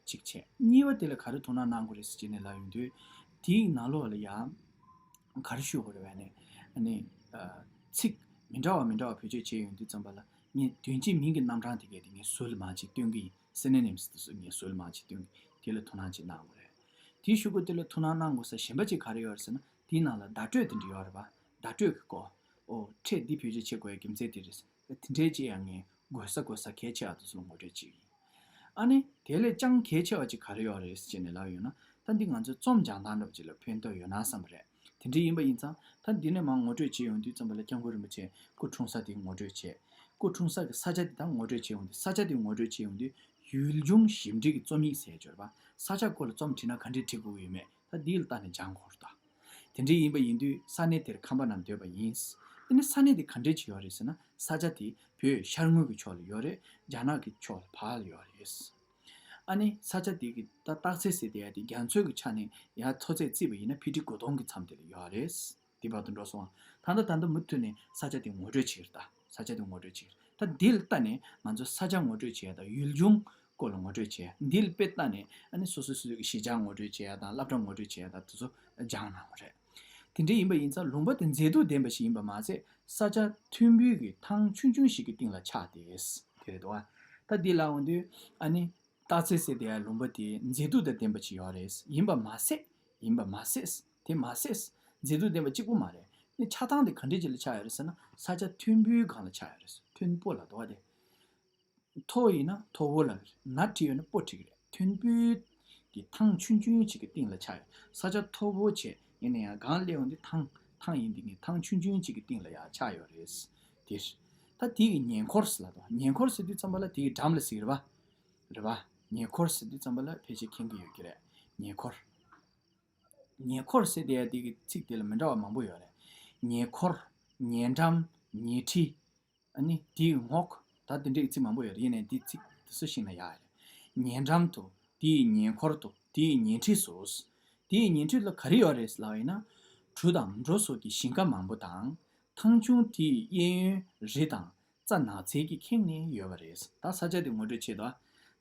གཅིག་བྱས། གཉིས་པ་དེ་ལ་ག་རེ་ཐུགས་སྣང་གནང་དགོས་རེད་ཟེར་བྱས་ནས་ལབ་ཡོང་དུས། དེའི་ནང་ལོགས་ལ་ཡང་ ག་རེ་ཞུ་དགོས་རེད་བས་ནས། ཨ་ནི་ཨ་ཚིག་མི་འདྲ་བ་མི་འདྲ་བ་བེད་སྤྱོད་བྱས་ཡོང་དུས་ཙམ་པ་ལ་ངས་དོན་སྤྱིའི་མིང་གི་རྣམ་གྲངས་དེ་གས་དེ་ངས་ཟུར་ལ་མར་ཅིག་སྟོན་གི་ཡིན། སི་ནོ་ནིམ་སི་དེ་ཚོ་ངས་ཟུར་ལ་མར་ཅིག་སྟོན་གི། དེ་ལ་ཐུགས་སྣང་ཅིག་གནང་དགོས་རེད། དེའི་གཞུག་གུ་དེ་ལ་ཐུགས་སྣང་གནང་དགོས་ས་གཞན་པ་ཅིག་ག་རེ་ཡོད་རེད་ཟེར་ན། དེའི་ནང་ལ་བརྡ་སྤྲོད་དེ་འདྲ་ཡོད་རེད་པ། བརྡ་སྤྲོད་ཀྱི་སྐོར། ཨོ་ཕྲད་འདི་བེད་སྤྱོད་བྱེད་དགོས་ཡ་རྒྱུ་མཚན་དེ་རེད། དེ་འདྲའི་ཅིག་ཡང་ངས་དགོས་ས་དགོས་ས་གལ་ཆེ་བ་དེ་ཚོ་ལ་ངོ་སྤྲོད་བྱེད་ཀྱི་ཡིན། ཨ་ནི་དེ་ལས་ཀྱང་གལ་ཆེ་བ་ཅིག་ག་རེ་ཡོད་རེད་ཟེར་ནས་ལབ་ཡོད་ན། ད་འདི་ང་ཚོའི་རྩོམ་སྦྱང་སྟངས་འདྲ་པོ་ཅིག་ལ་ཕན་ཐོགས་ཡོད་ན་བསམ་པ་རེད། དེ་འདྲ་ཡིན་པ་ཡིན་ཙང་། ད་འདི་ནས་མར་ངོ་སྤྲོད་བྱེད་ཡོང་དུས་ཙམ་པ་ལ་སྐྱབས་མགོན་རིན་པོ་ཆེ་སྐུ་འཁྲུངས་ས་དེ་ངོ་སྤྲོད་བྱས། སྐུ་འཁྲུངས་ས་གི་ས་ཆ་དེ་དང་ངོ་སྤྲོད་བྱེད་ཡོང་དུས། ས་ཆ་དེ་ངོ་སྤྲོད་བྱེད་ཡོང་དུས་ཡུལ་ལྗོངས་ཞིབ་འབྲི་གི་རྩོམ་ཡིག་ཟེར་ཡ་ཅིག་ཡོད་རེད་པ། ས་ཆ་སྐོར་ལ་རྩོམ་བྲིས་ན་ག་འདྲས་བྲིས་དགོས་ཀྱི་ཡོད་མེད་ད་འདི་ལ་བལྟས་ནས་སྦྱང་དགོས་རེད་ད། དེ་འདྲ་ཡིན་པ་ཡིན་དུས་ས་གནས་དེར་ཁམས་པ་རྣམས་སྡོད་པ་ཡིན། དེ་ནི་ས་གནས་དེ་ག་འདྲས་ཅིག་ཡོད་རེད་ཟེར་ན། ས་ཆ་དེ་བོད་ཤར་ངོས་ཀྱི་ཕྱོགས་ལ་ཡོད་རེད། རྒྱ་ནག་གི་ཕྱོགས་ལ་བར་ལ་ཡོད་རེད། ཨ་ནི་ས་ཆ་དེ་གི་ད་སྟག་རྩེ་ཟེར་དེ་ཡ་དེ་རྒྱ་མཚོའི་གི་ཆ་ནས་ཡར་མཐོ་ཚད་བརྩིས་པ་ཡིན་ན་ཕི་ཊི་མགོ་སྟོང་གི་མཚམས་དེ་ལ་ཡོད་རེད། དེ་བར་དུ་འགྲོ་སོང་། ད་ལྟ་ད་ལྟ་མུ་མཐུད་ནས་ས་ཆ་དེ་ངོ་སྤྲོད་བྱེད་ཀྱི་རེད་ད། ས་ཆ་དེ་ངོ་སྤྲོད་བྱེད་ཀྱི་རེད། ད་འདི་ལ་ལྟ་ནས་ང་ཚོ་ས་ཆ་ངོ་སྤྲོད་བྱེད་ཡ་དང་ཡུལ་ལྗོངས་སྐོར་ལ་ངོ་སྤྲོད་བྱེད་ཡ། འདི་ལ་དཔེ་ལྟ་ནས་ཨ་ནི་སོ་སོ་སོ་སོའི་གི་གཞིས་ཆགས་ངོ་སྤྲོད་བྱེད་ཡ་དང་སློབ་གྲྭ་ངོ་སྤྲོད་བྱེད་ཡ་དང་དེ་ཚོ་སྦྱང་གནང་བ་རེད། དེ་འདྲ་ཡིན་པ་ཡིན་ཙང་ལུང་པ་དེ་མཛེས་སྡུག་ལྡན་པ་ཞིག་ཡིན་པ་མ་ཟད། ས་ཆ་མཐོན་པོའི་གི་ཐང་ཆུང་ཆུང་ཞིག་གི་སྟེང་ལ་ཆགས་ཏེ། དེ་རེད་དོ། ད་འདི་ལ་འོང་དུས་ཨ་ནི་སྟག་རྩེ་ཟེར་དེ་ཡ་ལུང་པ་དེ་མཛེས་སྡུག་དང་ལྡན་པ་ཅིག་ཡོད་རེད། ཡིན་པ་མ་ཟད། ཡིན་པ་མ་ཟད། དེ་མ་ཟད། མཛེས་སྡུག་ལྡན་པ་གཅིག་པུ་མ་རེད། ནི་ཆགས་སྟངས་དེ་ག་འདྲས་ཅིག་ལ་ཆགས་ཡོད་རེད་ཟེར་ན། ས་ཆ་མཐོན་པོའི་སྒང་ལ་ཆགས་ཡོད་རེད། མཐོན་པོ་ལ་དོ་བ་དེ། མཐོ་ཡིན་ན་མཐོ་བོ་ལ་རེད། ན་བྲིས་ཡོད་ན་པོ་བྲིས་ཀྱི་རེད། མཐོན་པོའི་གི་ཐང་ཆུང་ཆུང་ཅིག་གི་སྟེང་ལ་ཆགས་ཡོད། ས་ཆ་མཐོ་བོ་བྱས་ཡིན་ན་ཡང་སྒང་སླེབས་འོང་དུས་ཐང་ཐང་ཡིན་དེ་ངས་ཐང་ཆུང་ཆུང་ཅིག་གི་སྟེང་ལ་ཡང་ཆགས་ཡོད་རེད། དེ་རེད། ད་དེ་གི་ཉེ་འཁོར་ཟེར་ལབ་དོ། ཉེ་འཁོར་ཟེར་དུས་ཙམ་པ་ལ་དེ་གི་འགྲམ་ལ་ཟེར་གི་རེད་པ། རེད་པ། ཉེ་འཁོར་ཟེར་དུས་ཙམ་པ་ལ་ཕལ་ཆེར་མཁྱེན་གི་ཡོད་ཀྱི་རེད། ཉེ་འཁོར། ཉེ་འཁོར་ཟེར་དེ་ཡ་དེ་གི་ཚིག་དེ་ལ་མི་འདྲ་བ་མང་པོ་ཡོད་རེད། ཉེ་འཁོར། ཉེ་འགྲམ། ཉེ་འཁྲིས། ཨ་ནི་དེའི་ངོགས། ད་དེ་འདྲའི་ཚིག་མང་པོ་ཡོད་རེད། ཡིན་ནའི་དེ་ཚིག་དེ་ཚོ་ཤེས་ན་ཡག་རེད། ཉེ་འགྲམ་དུ། དེའི་ཉེ་འཁོར་དུ། དེའི་ཉེ་འཁྲིས་སུ། དེའི་ཉེ་འཁྲིས་ལ་ག་རེ་ཡོད་རེད་ལབ་ཡིན་ན། གྲུ་དང་འབྲོག་སོགས་ཀྱི་ཞིང་ཁ་མང་པོ་དང་། ཐང་ཆུང་དེའི་གཡས་གཡོན་རི་དང་རྩྭ་ནགས་ཚལ་གྱིས་ཁེངས་ནས་ཡོད་པ་རེད། ད་ས་ཆ་དེ་ངོ་སྤྲོད་བྱེད་དོ།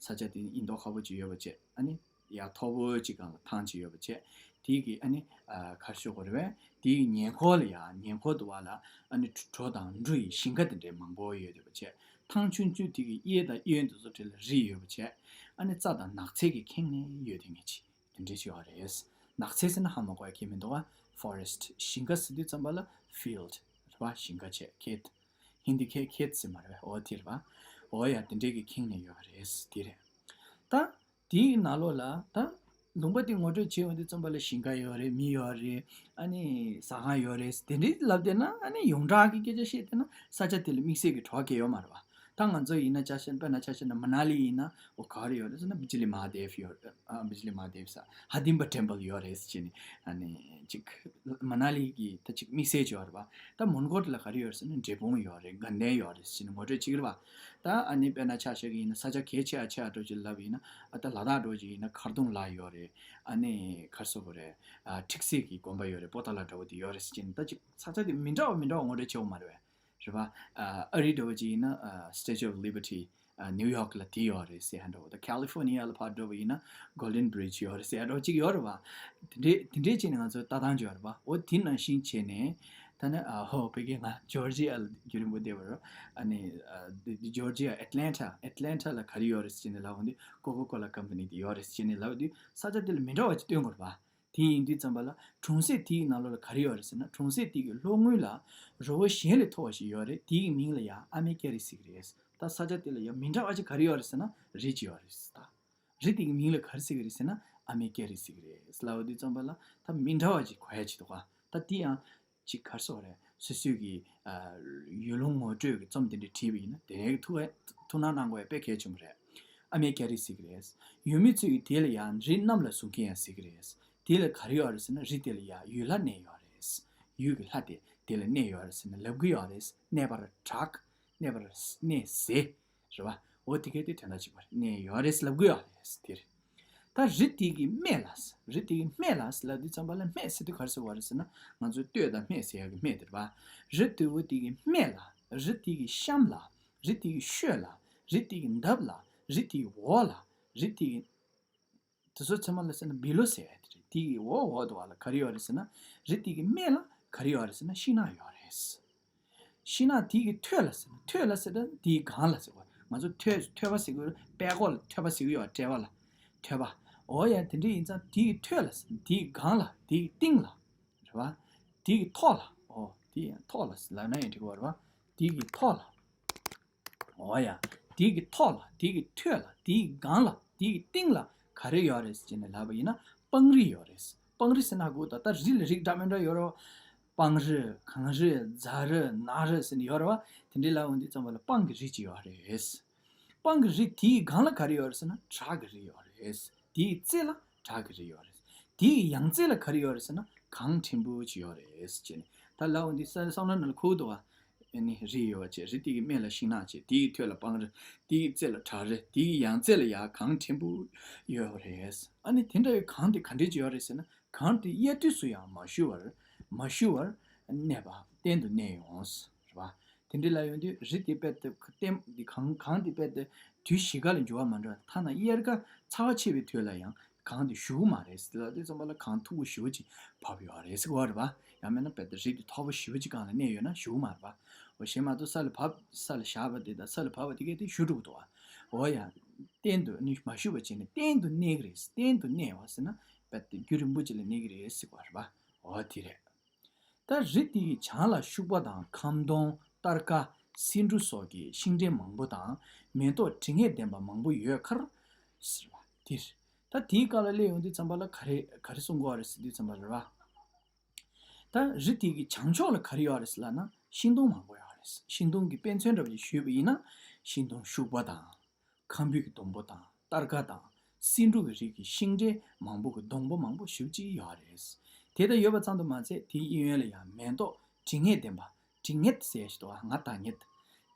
ས་ཆ་དེ་ཨིན་མདོག་ཁ་པོ་ཅིག་ཡོད་པ་བྱས། ཨ་ནི་ཡ་མཐོ་པོ་ཅིག་སྒང་ལ་ཐང་ཅིག་ཡོད་པ་བྱས། དེའི་གི་ཨ་ནི་ཨ་ག་རེ་ཞུ་དགོས་རེད་པས། དེའི་ཉེ་འཁོར་ལ་ཡ། ཉེ་འཁོར་དུ་བ་ལ་ཨ་ནི་གྲོ་དང་འབྲུ་ཡི་ཞིང་ཁ་དེ་འདྲའི་མང་པོ་ཡོད་ཡོད་པ་བྱས། ཐང་ཆུང་ཆུང་དེ་གི་གཡས་དང་གཡོན་དེ་ཚོ་དེ་ལ་རི་ཡོད་པ་བྱས། ཨ་ནི་རྩྭ་དང་ནགས་ཚལ་གྱིས་ཁེངས་ནས་ཡོད་དེ་ངེས་ཅི། དེ་འདྲའི་ཅིག་ཡོད་རེད། ནགས་ཚལ་ཟེར་ན་ཧ་མ་གོ་ཡ་ཁྱད་མི་འདུག་ག Forest། ཞིང་ཁ་ཟེར་དུས་ཙམ་པ་ལ་field་རེད་པ། ཞིང་ཁ་བྱས། ཁེད། ཧིན་དི་ཁེད་ཁེད་ཟེར་མ་རེད་པས། འོ་དེ་རེད་པ། འོ་ཡ་དེ་འདྲའི་གིས་ཁེངས་ནས་ཡོད་རེད། དེ་རེད། ད་དེའི་ནང་ལོགས་ལ་ད་ལུང་པ་དེ་ངོ་སྤྲོད་བྱེད་ཡོང་དུས་ཙམ་པ་ལ་ཞིང་ཁ་ཡོད་རེད། མི་ཡོད་རེད། ཨ་ནི་ཟ་ཁང་ཡོད་རེད། དེ་འདྲའི་ལབ་བསྡད་ན། ཨ་ནི་ཡོངས་གྲགས་ཀྱི་སྐད་ཆ་བཤད་བསྡད་ན་ས་ཆ་དེ་ལ་དམིགས་བསལ་གྱི་བྲོ་བ་གང་ཡང་ཡོད་མ་རེད་པ། ད་ང་ཚོ་ཡིན་ན་ཆ་བཞག་ན། དཔེར་ན་ཆ་བཞག་ན་མ་ན་ལི་ཡིན་ན། འོ་ག་རེ་ཡོད་རེད་ཟེར་ན། བི་ཇི་ལི་མ་ཧ་དེབ་ཡོད་རེད། ཨ། བི་ཇི་ལི་མ་ཧ་དེབ་ས། ཧ་དིམ་པ་ཊེམ་པལ་ཡོད་རེད་ཟེར་ནས། ཨ་ནི་ཅིག་མ་ན་ལི་གི་ད་ཅིག་དམིགས་བསལ་ཅིག་ཡོད་རེད་པ། ད་མོན་གྷོ་ལ་ག་རེ་ཡོད་རེད་ཟེར་ན། འབྲས་སྤུངས་ཡོད་རེད། དགའ་ལྡན་ཡོད་རེད་ཟེར་ནས་ངོ་སྤྲོད་བྱེད་ཀྱི་རེད་པ། ད་ཨ་ནི་དཔེར་ན་ཆ་བཞག་གི་ཡིན་ན། ས་ཆ་གལ་ཆེ་ཡ་ཆེ་ཡ་འདྲ་པོ་ཅིག་ལབ་ཡིན་ན། ཨ། ད་ལ་དྭགས་འདྲ་པོ་ཅིག་ཡིན་ན་མཁར་གདུང་ལ་ཡོད་རེད། ཨ་ནི་ག་རེ་ཟེར་དགོས་རེད། ཨ། ཁྲིག་སེ་གི་དགོན་པ་ཡོད་རེད། པོ་ཏཱ་ལ་འདྲ་པོ་དེ་ཡོད་རེད་ཟེར་གྱི་ཡིན། ད་ཅིག་ས་ཆ་དེ་མི་འདྲ་བ་མི་འདྲ་བ་ངོ་སྤྲོད་བྱེད་དགོས་མ་རེད་པས། རེད་པ། ཨ། ཨ་རི་འདྲ་པོ་ཅིག་ཡིན་ན། ཨ། Statue of Liberty། ཨ། ནིའུ་ཡོག་ལ་དེ་ཡོད་རེད་ཟེར་ཡ་འདྲ་པོ། ད་ཁ་ལི་ཧྥོར་ནི་ཡ་ལ་ཕར་འགྲོ་བ་ཡིན་ན་Golden Bridge་ཡོད་རེད་ཟེར་ཡ་འདྲ་པོ་ཅིག་ཡོད་རེད་པ། དེ་འདྲས་དེ་འདྲས་བྱས་ནས་ང་ཚོ་ལྟ་སྟངས་ཅིག་ཡོད་རེད་པ། འོ་དེ་ནང་བཞིན་བྱས་ནས། ད་ནི། ཨ། ཧོ། ཕ་གི་ང་ཇོར་ཇི་ཡ་ལ་རྒྱུན་རིང་པོ་བསྡད་པ་རེད། ཨ་ནི། ཨ། དེ་ཇོར་ཇི་ཡ་ཨེ་ཊ་ལན་ཊ། ཨེ་ཊ་ལན་ཊ་ལ་ག་རེ་ཡོད་རེད་ཟེར་ནས་ལབ་འོང་དུས། ཀོ་ཀོ་ཀོ་ལ་ཀམ་པ་ནི་དེ་ཡོད་རེད་ཟེར་ནས་ལབ་དུས། ས་ཆ་དེ་ལ་མི་འདྲ་བ་ཅིག་སྟོན་དགོས་རེད་པ། དེ་ཡིན་དུས་ཙམ་པ་ལ་གྲོང་གསེབ་དེའི་ནང་ལོགས་ལ་ག་རེ་ཡོད་རེད་ཟེར་ན། གྲོང་གསེབ་དེ་གི་ལྷོ་ངོས་ལ་རི་བོ་གཞན་ལས་མཐོ་བ་ཞིག་ཡོད་རེད། དེ་གི་མིང་ལ་ཡ་ཨ་མེ་ཀེ་རི་ཟེར་གི་རེད། ད་ས་ཆ་དེ་ལ་ཡ་མི་འདྲ་བ་ཅིག་ག་རེ་ཡོད་རེད་ཟེར་ན། རི་ཅིག་ཡོད་རེད། ད་རི་དེ་གི་མིང་ལ་ག་རེ་ཟེར་གི་རེད་ཟེར་ན། ཨ་མེ་ཀེ་རི་ཟེར་གི་རེད་ལབ་དུས་ཙམ་པ་ལ་ད་མི་འདྲ་བ་ཅིག་གོ་ཡ་ཅིག་འདུག་ག་ད་དེ་ཡང་ཅིག་ག་རེ་ཟེར་དགོས་རེད། སོ་སོའི་གི། ཨ། ཡུལ་ལུང་ངོ་སྤྲོད་ཀྱི་རྩོམ་དེ་འདྲ་བྲིས་པ་ཡིན་ན། དེ་ནས་ཐུགས་ཐུགས་སྣང་གནང་དགོས་ཡ་དཔེ་གལ་ཆེན་པོ་རེད། ཨ་མེ་ཀེ་རི་ཟེར་གི་རེད། ཡུལ་མི་ཚོས་ཀྱིས་དེ་ལ་ཡང་རི་གནམ་ལ་བཟུང་མཁན་ཡང་ཟེར་གི་རེད། དེ་ལ་ག་རེ་ཡོད་རེད་ཟེར་ན། རི་དེ་ལ་ཡ་ཡུལ་ལྷ་གནས་ཡོད་རེད། ཡུལ་གྱི་ལྷ་དེ་དེ་ལ་གནས་ཡོད་རེད་ཟེར་ནས་ལབ་གི་ཡོད་རེད། གནས་པར་གྲགས། གནས་པར་གནས་ཟེར། རེད་པ། འོ་དེ་གས་དེ་དོན་དག་གཅིག་པ་རེད། གནས་ཡོད་རེད་ལབ་གི་ཡོད་རེད། དེ་རེད། ད་རི་དེ་གི་སྨད་ལ། རི་དེ་གི་སྨད་ལ་ལབ་དུས་ཙམ་པ་ལ། སྨད་ཟེར་དུས་ག་རེ་ཟེར་བ་རེད་ཟེར་ན། ང་ཚོའི་སྟོད་དང་སྨད་ཟེར་ཡག་གི་སྨད་དེ་རེད་པ། རི་དེ་བོ་དེ་གི་སྨད་ལ། རི་དེ་གི་གཤམ་ལ། རི་དེ་གི་ཤོད་ལ། རི་དེ་གི་འདབས་ལ། རི་དེ་གི་འོག་ལ། རི་དེ་གི། དེ་ཚོ་ཚང་མ་ལ་ཟེར་ན་བྷི་ལོ་ཟེར་ཡ་དེ་རེད། དེ་གི་འོག་འོག་ཏུ་བ་ལ་ག་རེ་ཡོད་རེད་ཟེར་ན། རི་དེ་གི་སྨད་ལ་ག་རེ་ཡོད་རེད་ཟེར་ན། ཤིང་ནགས་ཡོད་རེད། ཤིང་ནགས་དེ་གི་ཐོད་ལ་ཟེར་ན། ཐོད་ལ་ཟེར་ན་དེའི་སྒང་ལ་ཟེར་བ། ང་ཚོ་ཐོད་ཐོད་པ་ཟེར་གི་ཡོད་རེད། པད་ཀོ་ལ་ཐོད་པ་ཟེར་གི་ཡོད་རེད། དཔྲལ་བ་ལ་ཐོད་པ། འོ་ཡ། དེ་འདྲ་ཡིན་ཙང་དེའི་ཐོད་ལ་ཟེར་ན་དེའི་སྒང་ལ། དེའི་སྟེང་ལ། རེད་བ། དེ་གི་ཐོག་ལ། ཨོ་དེ་ཡང་ཐོག་ལ་ལབ་ན་ཡང་འགྲིག་གི་རེད་བ། དེ་གི་ཐོག་ལ། ཨོ་ཡ། དེ་གི་ཐོག་ལ། དེ་གི་ཐོད་ལ། དེ་གི་སྒང་ལ། དེ་གི་སྟེང་ལ་ག་རེ་ཡོད་རེད་ཟེར་ནས་ལབ་པ་ཡིན་ན། སྤང་རི་ཡོད་རེད། སྤང་རི་ཟེར་ན་གོ་ད་ལྟ་རི་ལ་རིགས་འདྲ་མི་འདྲ་ཡོད་རེད་བ། སྤང་རི། གངས་རི། རྫ་རི། ནགས་རི་ཟེར་ནས་ཡོད་རེད་བ། དེ་འདྲའི་ལབ་འོང་དུས་ཙམ་པ་ལ་སྤང་གི་རི་ཅིག་ཡོད་རེད། སྤང་གི་རི་དེའི་སྒང་ལ་ག་རེ་ཡོད་རེད་ཟེར་ན་བྲག་གི་རི་ཡོད་རེད། དེའི་རྩེ་ལ་བྲག་གི་རི་ཡོད་རེད། དེའི་ཡང་རྩེ་ལ་ག་རེ་ཡོད་རེད་ཟེར་ན་གངས་ཕྲན་བུ་ཅིག་ཡོད་རེད་ཅེས་ནས། ད་ལབ་འོང་དུས་ས་བསམ་བློ་ནང་ལ་འཁོར་འདུག་བ། ཨ་ནི་རི་ཡོད་པ་བྱས། རི་དེ་གི་སྨད་ལ་ཤིང་ནགས་བྱས། དེའི་ཐོད་ལ་སྤང་རི། དེའི་རྩེ་ལ་བྲག་རི། དེའི་ཡང་རྩེ་ལ་ཡང་གངས་ཕྲན་བུ་ཡོད་རེད། ཨ་ནི་དེ་འདྲ་བའི་གངས་དེ་ག་འདྲས་ཅིག་ཡོད་རེད་ཟེར་ན། གངས་དེ་དབྱར་དུས་སུ་ཡང་མ་ཞུ་བར། མ་ཞུ་བར་གནས་པ། གཏན་དུ་གནས་ཡོང་། རེད་བ། དེ་འདྲ་ལབ་ཡོང་དུས་རི་དེ་དཔེ་དེ་གཏན་དེ་གངས་གངས་དེ་དཔེ་དེ་དུས་བཞི་ཀ་ལ་འགྱུར་བ་མ་འགྲོ་བ། ཐ་ན་དབྱར་ཁ་ཚ་བ་ཆེ་བའི་དུས་ལ་ཡང་གངས་དེ་ཞུ་གི་མ་རེད་ཟེར་ལབ་དུས་ཙམ་པ་ལ་གངས་མཐུག་པོ་ཞེ་པོ་ཅིག་བབས་ཡོད་རེད་ཟེར་གོ་རེད་བ། ཡང་མིན་ན་དཔེ་དེ་རི་དེ་མཐོ་པོ་ཞེ་པོ་ཅིག་སྒང་ལ་གནས་ཡོད་ན་ཞུ་གི་མ་རེད་བ། འོ་གཞན་མ་གཏོགས་ས་ལ་བབས། ས་ལ་བཞག་པ་དེ་དང་ས་ལ་བབས་པ་དེ་གས་དེ་ཞུ་འགྲོ་གི་འདུག་བ། འོ་ཡ། གཏན་དུ་ནི་མ་ཞུ་བ་བྱས་ནས་གཏན་དུ་གནས་ཀྱི་རེད། གཏན་དུ་གནས་པ་ཟེར་ན་དཔེ་དེ་རྒྱུན་རིང་པོ་ཅིག་ལ་གནས་ཀྱི་རེད་ཟེར་བ་རེད་བ། འོ་དེ་རེད། ད་རི་དེ་ཡི་བྱང་ལ་ཤུག་པ་དང་ཁམ་སྡོང་སྟར་ཀ་སེ་འབྲུ་སོགས་ཀྱི་ཤིང་འབྲས་མང་པོ་དང་། མེ་ཏོག་དྲི་ངད་ལྡན་པ་མང་པོ་ཡོད་ཁར་ཟེར་བ་དེ་རེད། ད་དེའི་སྐབས་ལ་སླེབས་ཡོང་དུས་ཙམ་པ་ལ་ག་རེ་ག་རེ་གསུང་གི་ཡོད་རེད་ཟེར་དུས་ཙམ་པ་ལ་རེད་བ། ད་རི་དེ་གི་བྱང་ཕྱོགས་ལ་ག་རེ་ཡོད་རེད་ཟེར་ལབ་ན་ཤིང་སྡོང་མང་པོ་ཡོད་རེད། ཤིང་སྡོང་གི་དཔེ་མཚོན་འདྲ་པོ་ཞིག་ཞུས་པ་ཡིན་ན་ཤིང་སྡོང་ཤུག་པ་དང་། ཁམ་བུའི་གི་སྡོང་པོ་དང་སྟར་ཀ་དང་སེ་འབྲུ་གི་རིགས་ཀྱི་ཤིང་འབྲས་མང་པོ་གི་སྡོང་པོ་མང་པོ་ཞེ་པོ་ཅིག་ཡོད་རེད། དེ་ལྟར་ཡོད་པ་ཙམ་དུ་མ་ཚད་དེའི་གཡས་གཡོན་ལ་ཡང་མེ་ཏོག་དྲི་ངད་ལྡན་པ། དྲི་ངད་ཟེར་ཞིག་འདུག་ཨ། ང་དང་ངད།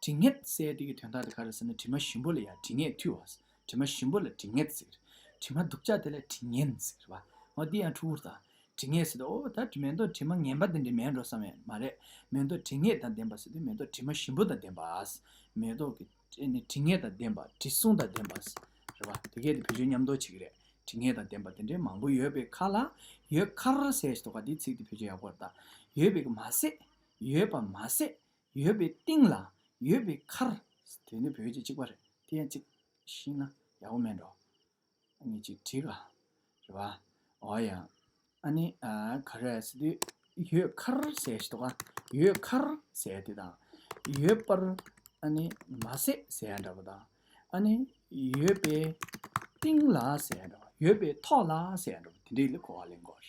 དྲི་ངད་ཟེར་དེ་གི་དོན་དག་དེ་ག་རེ་ཟེར་ན་དྲི་མ་ཞིམ་པོ་ལ་ཡང་དྲི་ངད་འཐུལ་བ། དྲི་མ་ཞིམ་པོ་ལ་དྲི་ངད་ཟེར། དྲི་མ་སྡུག་ཅག་དེ་ལ་དྲི་ངན་ཟེར་བ། འོ་དེ་ཡང་ཕྲུ་གུར་ད། དྲི་ངད་ཟེར་དུས་ཨོ་ད་དྲི་མེ་ཏོག་དྲི་མ་ངན་པ་དེ་འདྲ་མེད་འགྲོ་བསམ་ཡང་མ་རེད། མེ་ཏོག་དྲི་ངད་དང་ལྡན་པ་ཟེར་དུས་མེ་ཏོག་དྲི་མ་ཞིམ་པོ་དང་ལྡན་པ། མེ་ཏོག་གི་ཨ་ནི་དྲི་ངད་དང་ལྡན་པ། དྲི་བསུང་དང་ལྡན་པ། རེད་བ། དེ་གས་དེ་བེད་སྤྱོད་མཉམ་དུ་བྱེད་ཀྱི་རེད། དྲི་ངད་དང་ལྡན་པ་དེ་འདྲའི་མང་པོ་ཡོད་པའི་ཁ་ལ། ཡོད་ཁར་ཟེར་ཞིག་འདུག་ག་འདིའི་ཚིག་དེ་བེད་སྤྱོད་ཡག་པོ་རེད་ད། ཡོད་པའི་མ་ཟད། ཡོད་པ་མ་ཟད། ཡོད་པའི་སྟེང་ལ། ཡོད་པའི་ཁར། དེ་ནི་བོད་ཀྱི་གཅིག་པ་རེད། དེ་ཡང་གཅིག་ཤེས་ན་ཡག་པོ་མེད་འགྲོ། ཨ་ནི་གཅིག་བྲིས་ག་རེད་བ། འོ་ཡ། ཨ་ནི་ཨ་ག་རེ་ཟེར་དུས་ཡོད་ཁར་ཟེར་ཞིག་འདུག་ག་ཡོད་ཁར་ཟེར་དེ་དང་། ཡོད་པར་ཨ་ནི་མ་ཟད་ཟེར་ཡ་འདྲ་པོ་དང་། ཨ་ནི་ཡོད་པའི་སྟེང་ལ་ཟེར་ཡ་འདྲ་པོ། ཡོད་པའི་ཐོག་ལ་ཟེར་ཡ་འདྲ་པོ་དེ་འདྲའི་ལ་གོ་བ་ལེན་དགོས།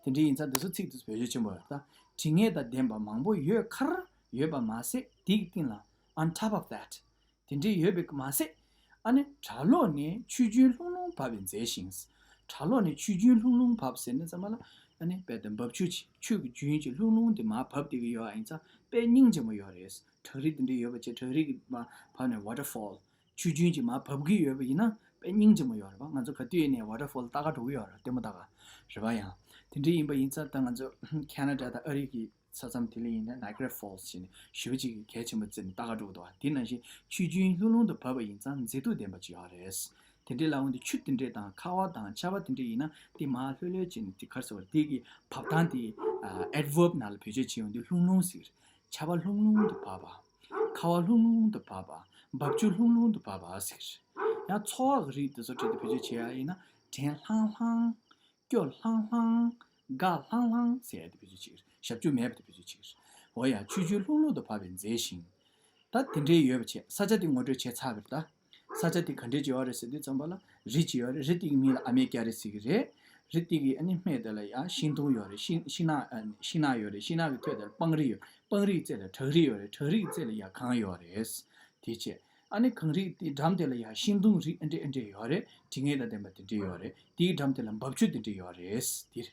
དེ་འདྲའི་ཡིན་ཙང་འདི་ཚོ་ཚིག་དེ་ཚོ་བེད་སྤྱོད་ཆེན་པོ་ཡོད་ད། དྲི་ངད་དང་ལྡན་པ་མང་པོ་ཡོད་ཁར། ཡོད་པ་མ་ཟད་དེའི་སྟེང་ལ། On top of that། དེ་འདྲའི་ཡོད་པའི་མ་ཟད། ཨ་ནི་བྲག་ལོགས་ནས་ཆུ་རྒྱུན་ལྷུང་ལྷུང་བབས་པས་མཛེས་ཤིང་། བྲག་ལོགས་ནས་ཆུ་རྒྱུན་ལྷུང་ལྷུང་བབས་ཟེར་ན་ཚང་མ་ལ་ཨ་ནི་དཔེ་དེ་འབབ་ཆུ་ཅིག་ཆུ་གི་རྒྱུན་ཅིག་ལྷུང་ལྷུང་དེ་མར་བབས་བསྡད་ཀྱི་ཡོད་པ་ཡིན་ཙང་དཔེ་སྙིང་རྗེ་མོ་ཡོད་རེད། བྲག་རི་དེ་འདྲའི་ཡོད་པ་བྱས་བྲག་རི་གི་མར་བབས་ནས་waterfall ཆུ་རྒྱུན་ཅིག་མར་བབས་ཀྱི་ཡོད་པ་ཡིན་ན་དཔེ་སྙིང་རྗེ་མོ་ཡོད་རེད་པ། ང་ཚོ་ག་དུས་ཡིན་ནའི་waterfall ལྟ་ག་འགྲོ་གི་ཡོད་རེད། ལྟད་མོ་ལྟ་ག་རེད་པ། ཡང་དེ་འདྲའི་ཡིན་པ་ཡིན་ཙང་ད་ང་ཚོ་Canada དང་ཨ་རི་གི་ས་མཚམས་དེ་ལ་ཡིན་ན་Niagara Falls ཞེས་ནས་ཞེ་པོ་ཅིག་གི་གལ་ཆེན་པོ་བརྩིས་ནས་ལྟ་ག་འགྲོ་གི་འདུག་བ། དེ་ནང་བཞིན་ཆུ་རྒྱུན་ལྷུང་ལྷུང་དུ་བབས་པ་ཡིན་ཙང་མཛེས་སྡུག་ལྡན་པ་ཅིག་ཡོད་རེད། དེ་འདྲའི་ལ་འོང་དུས་ཆུ་དེ་འདྲས་དང་ཁ་བ་དང་ཆར་པ་དེ་འདྲས་ཡིན་ན་དེ་མར་ལྷོད་ལྷོད་བྱས་ནས་དེ་ག་རེ་ཟེར་བ་དེ་གི་བབས་སྟངས་དེ་adverb ནང་ལ་བེད་སྤྱོད་བྱས་ཡོང་དུས་ལྷུང་ལྷུང་ཟེར། ཆར་པ་ལྷུང་ལྷུང་དུ་བབས་པ། ཁ་བ་ལྷུང་ལྷུང་དུ་བབས་པ། འབབ་ཆུ་ལྷུང་ལྷུང་དུ་བབས་པ་ཟེར། ཡང་ཚོ་བ་གི་རིགས་དེ་ཚོ་བྲིས་ཏེ་བེད་སྤྱོད་བྱེད་ཡ་ཡིན་ན་དྲན་ལྷང་ལྷང་། སྐྱོ་ལྷང་ལྷང་། དགའ་ལྷང་ལྷང་ཟེར་ཡ་དེ་བེད་སྤྱོད་བྱེད་ཀྱི་རེད། ཞབས་ཀྱུ་མེད་པ་དེ་བེད་སྤྱོད་བྱེད་ཀྱི་རེད། འོ་ཡ། ཆུ་རྒྱུན་ལྷུང་ལྷུང་དུ་བབས་པས་མཛེས་ཤིང་། ད་དེ་འདྲའི་ཡོད་པ་བྱས་ས་ཆ་དེ་ངོ་སྤྲོད་བྱས་ཚར་བ་རེད་ད། ས་ཆ་དེ་ག་འདྲས་ཅིག་ཡོད་རེད་ཟེར་དུས་ཙམ་པ་ལ་རི་ཅིག་ཡོད་རེད། རི་དེ་གི་མིང་ལ་ཨ་མེ་ཀྱ་རི་ཟེར་གྱི་རེད། རི་དེ་གི་ཨ་ནི་སྨད་དེ་ལ་ཡང་ཤིང་སྡོང་ཡོད་རེད། ཤིང་ཤིང་ནགས་ཨ་ཤིང་ནགས་ཡོད་རེད། ཤིང་ནགས་ཀྱི་ཐོད་དེ་ལ་སྤང་རི་ཡོད། སྤང་རིའི་རྩེ་ལ་བྲག་རི་ཡོད་རེད། བྲག་རིའི་རྩེ་ལ་ཡང་གངས་ཡོད་རེད། དེ་བྱས། ཨ་ནི་གངས་རི་དེའི་འགྲམ་དེ་ལ་ཡང་ཤིང་སྡོང་རིགས་ཨེ་འདྲས་ཨེ་འདྲས་ཡོད་རེད། དྲི་ངད་དང་ལྡན་པ་དེ་འདྲས་ཡོད་རེད། དེའི་འགྲམ་དེ་ལ་འབབ་ཆུ་དེ་འདྲས་ཡོད་རེད། དེ་རེད།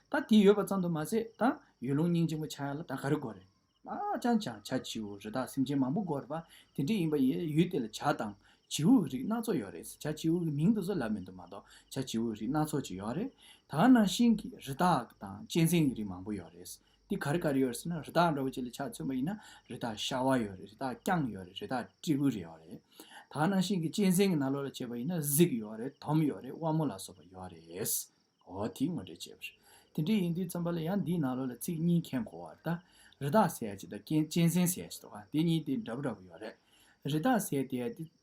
ད་དེ་ཡོད་པ་ཙམ་དུ་མ་ཟད་ད་ཡུལ་ལུང་སྙིང་རྗེ་མོ་ཆགས་ཡ་ལ་ད་ག་རེ་དགོས་རེད། ཨ་ཅང་ཅང་བྱ་བྱིའུ་རི་དྭགས་སེམས་ཅན་མང་པོ་དགོས་རེད་པ། དེ་འདྲས་ཡིན་པ་ཡིན་ཡུལ་དེ་ལ་བྱ་དང་བྱིའུ་གི་རིགས་སྣ་ཚོགས་ཡོད་རེད། བྱ་བྱིའུ་གི་མིང་དེ་ཚོ་ལབ་མི་འདུག་མ་གཏོགས་བྱ་བྱིའུ་གི་རིགས་སྣ་ཚོགས་ཅིག་ཡོད་རེད། ད་ག་ནང་བཞིན་གྱི་རི་དྭགས་དང་གཅན་གཟན་གྱི་རིགས་མང་པོ་ཡོད་རེད། འདི་ག་རེ་ག་རེ་ཡོད་ཟེར་ན་རི་དྭགས་འདྲ་བོ་ཅིག་ལ་ཆ་མཚོན་པ་ཡིན་ན་རི་དྭགས་ཤ་བ་ཡོད་རེད། རི་དྭགས་རྐྱང་ཡོད་རེད། རི་དྭགས་སྤྲེའུ་རེད་ཡོད་རེད། ད་ག་ནང་བཞིན་གྱི་གཅན་གཟན་གྱི་ནང་ལོགས་ལ་བྱས་པ་ཡིན་ན་གཟིག་ཡོད་རེད། དོམ་ཡོད་རེད། དབའ་མོ་ལ་སོགས་པ་ཡོད་རེད། འོ་དེ་ངོ་སྤྲོད་བྱས་པ་རེད། དེ་འདྲ་ཡིན་དུས་ཙམ་པ་ལ་ཡང་འདིའི་ནང་ལོགས་ལ་ཚིག་གཉིས་མཁྱེན་དགོས་པ་རེད་ད། རི་དྭགས་ཟེར་ཡ་ཅིག་དང་གཅན་གཅན་གཟན་ཟེར་ཡ་ཅིག་འདུག་ག་དེ་གཉིས་དེ་འདྲ་པོ་འདྲ་པོ་ཡོད་རེད། རི་དྭགས་ཟེར་ཡ་དེ་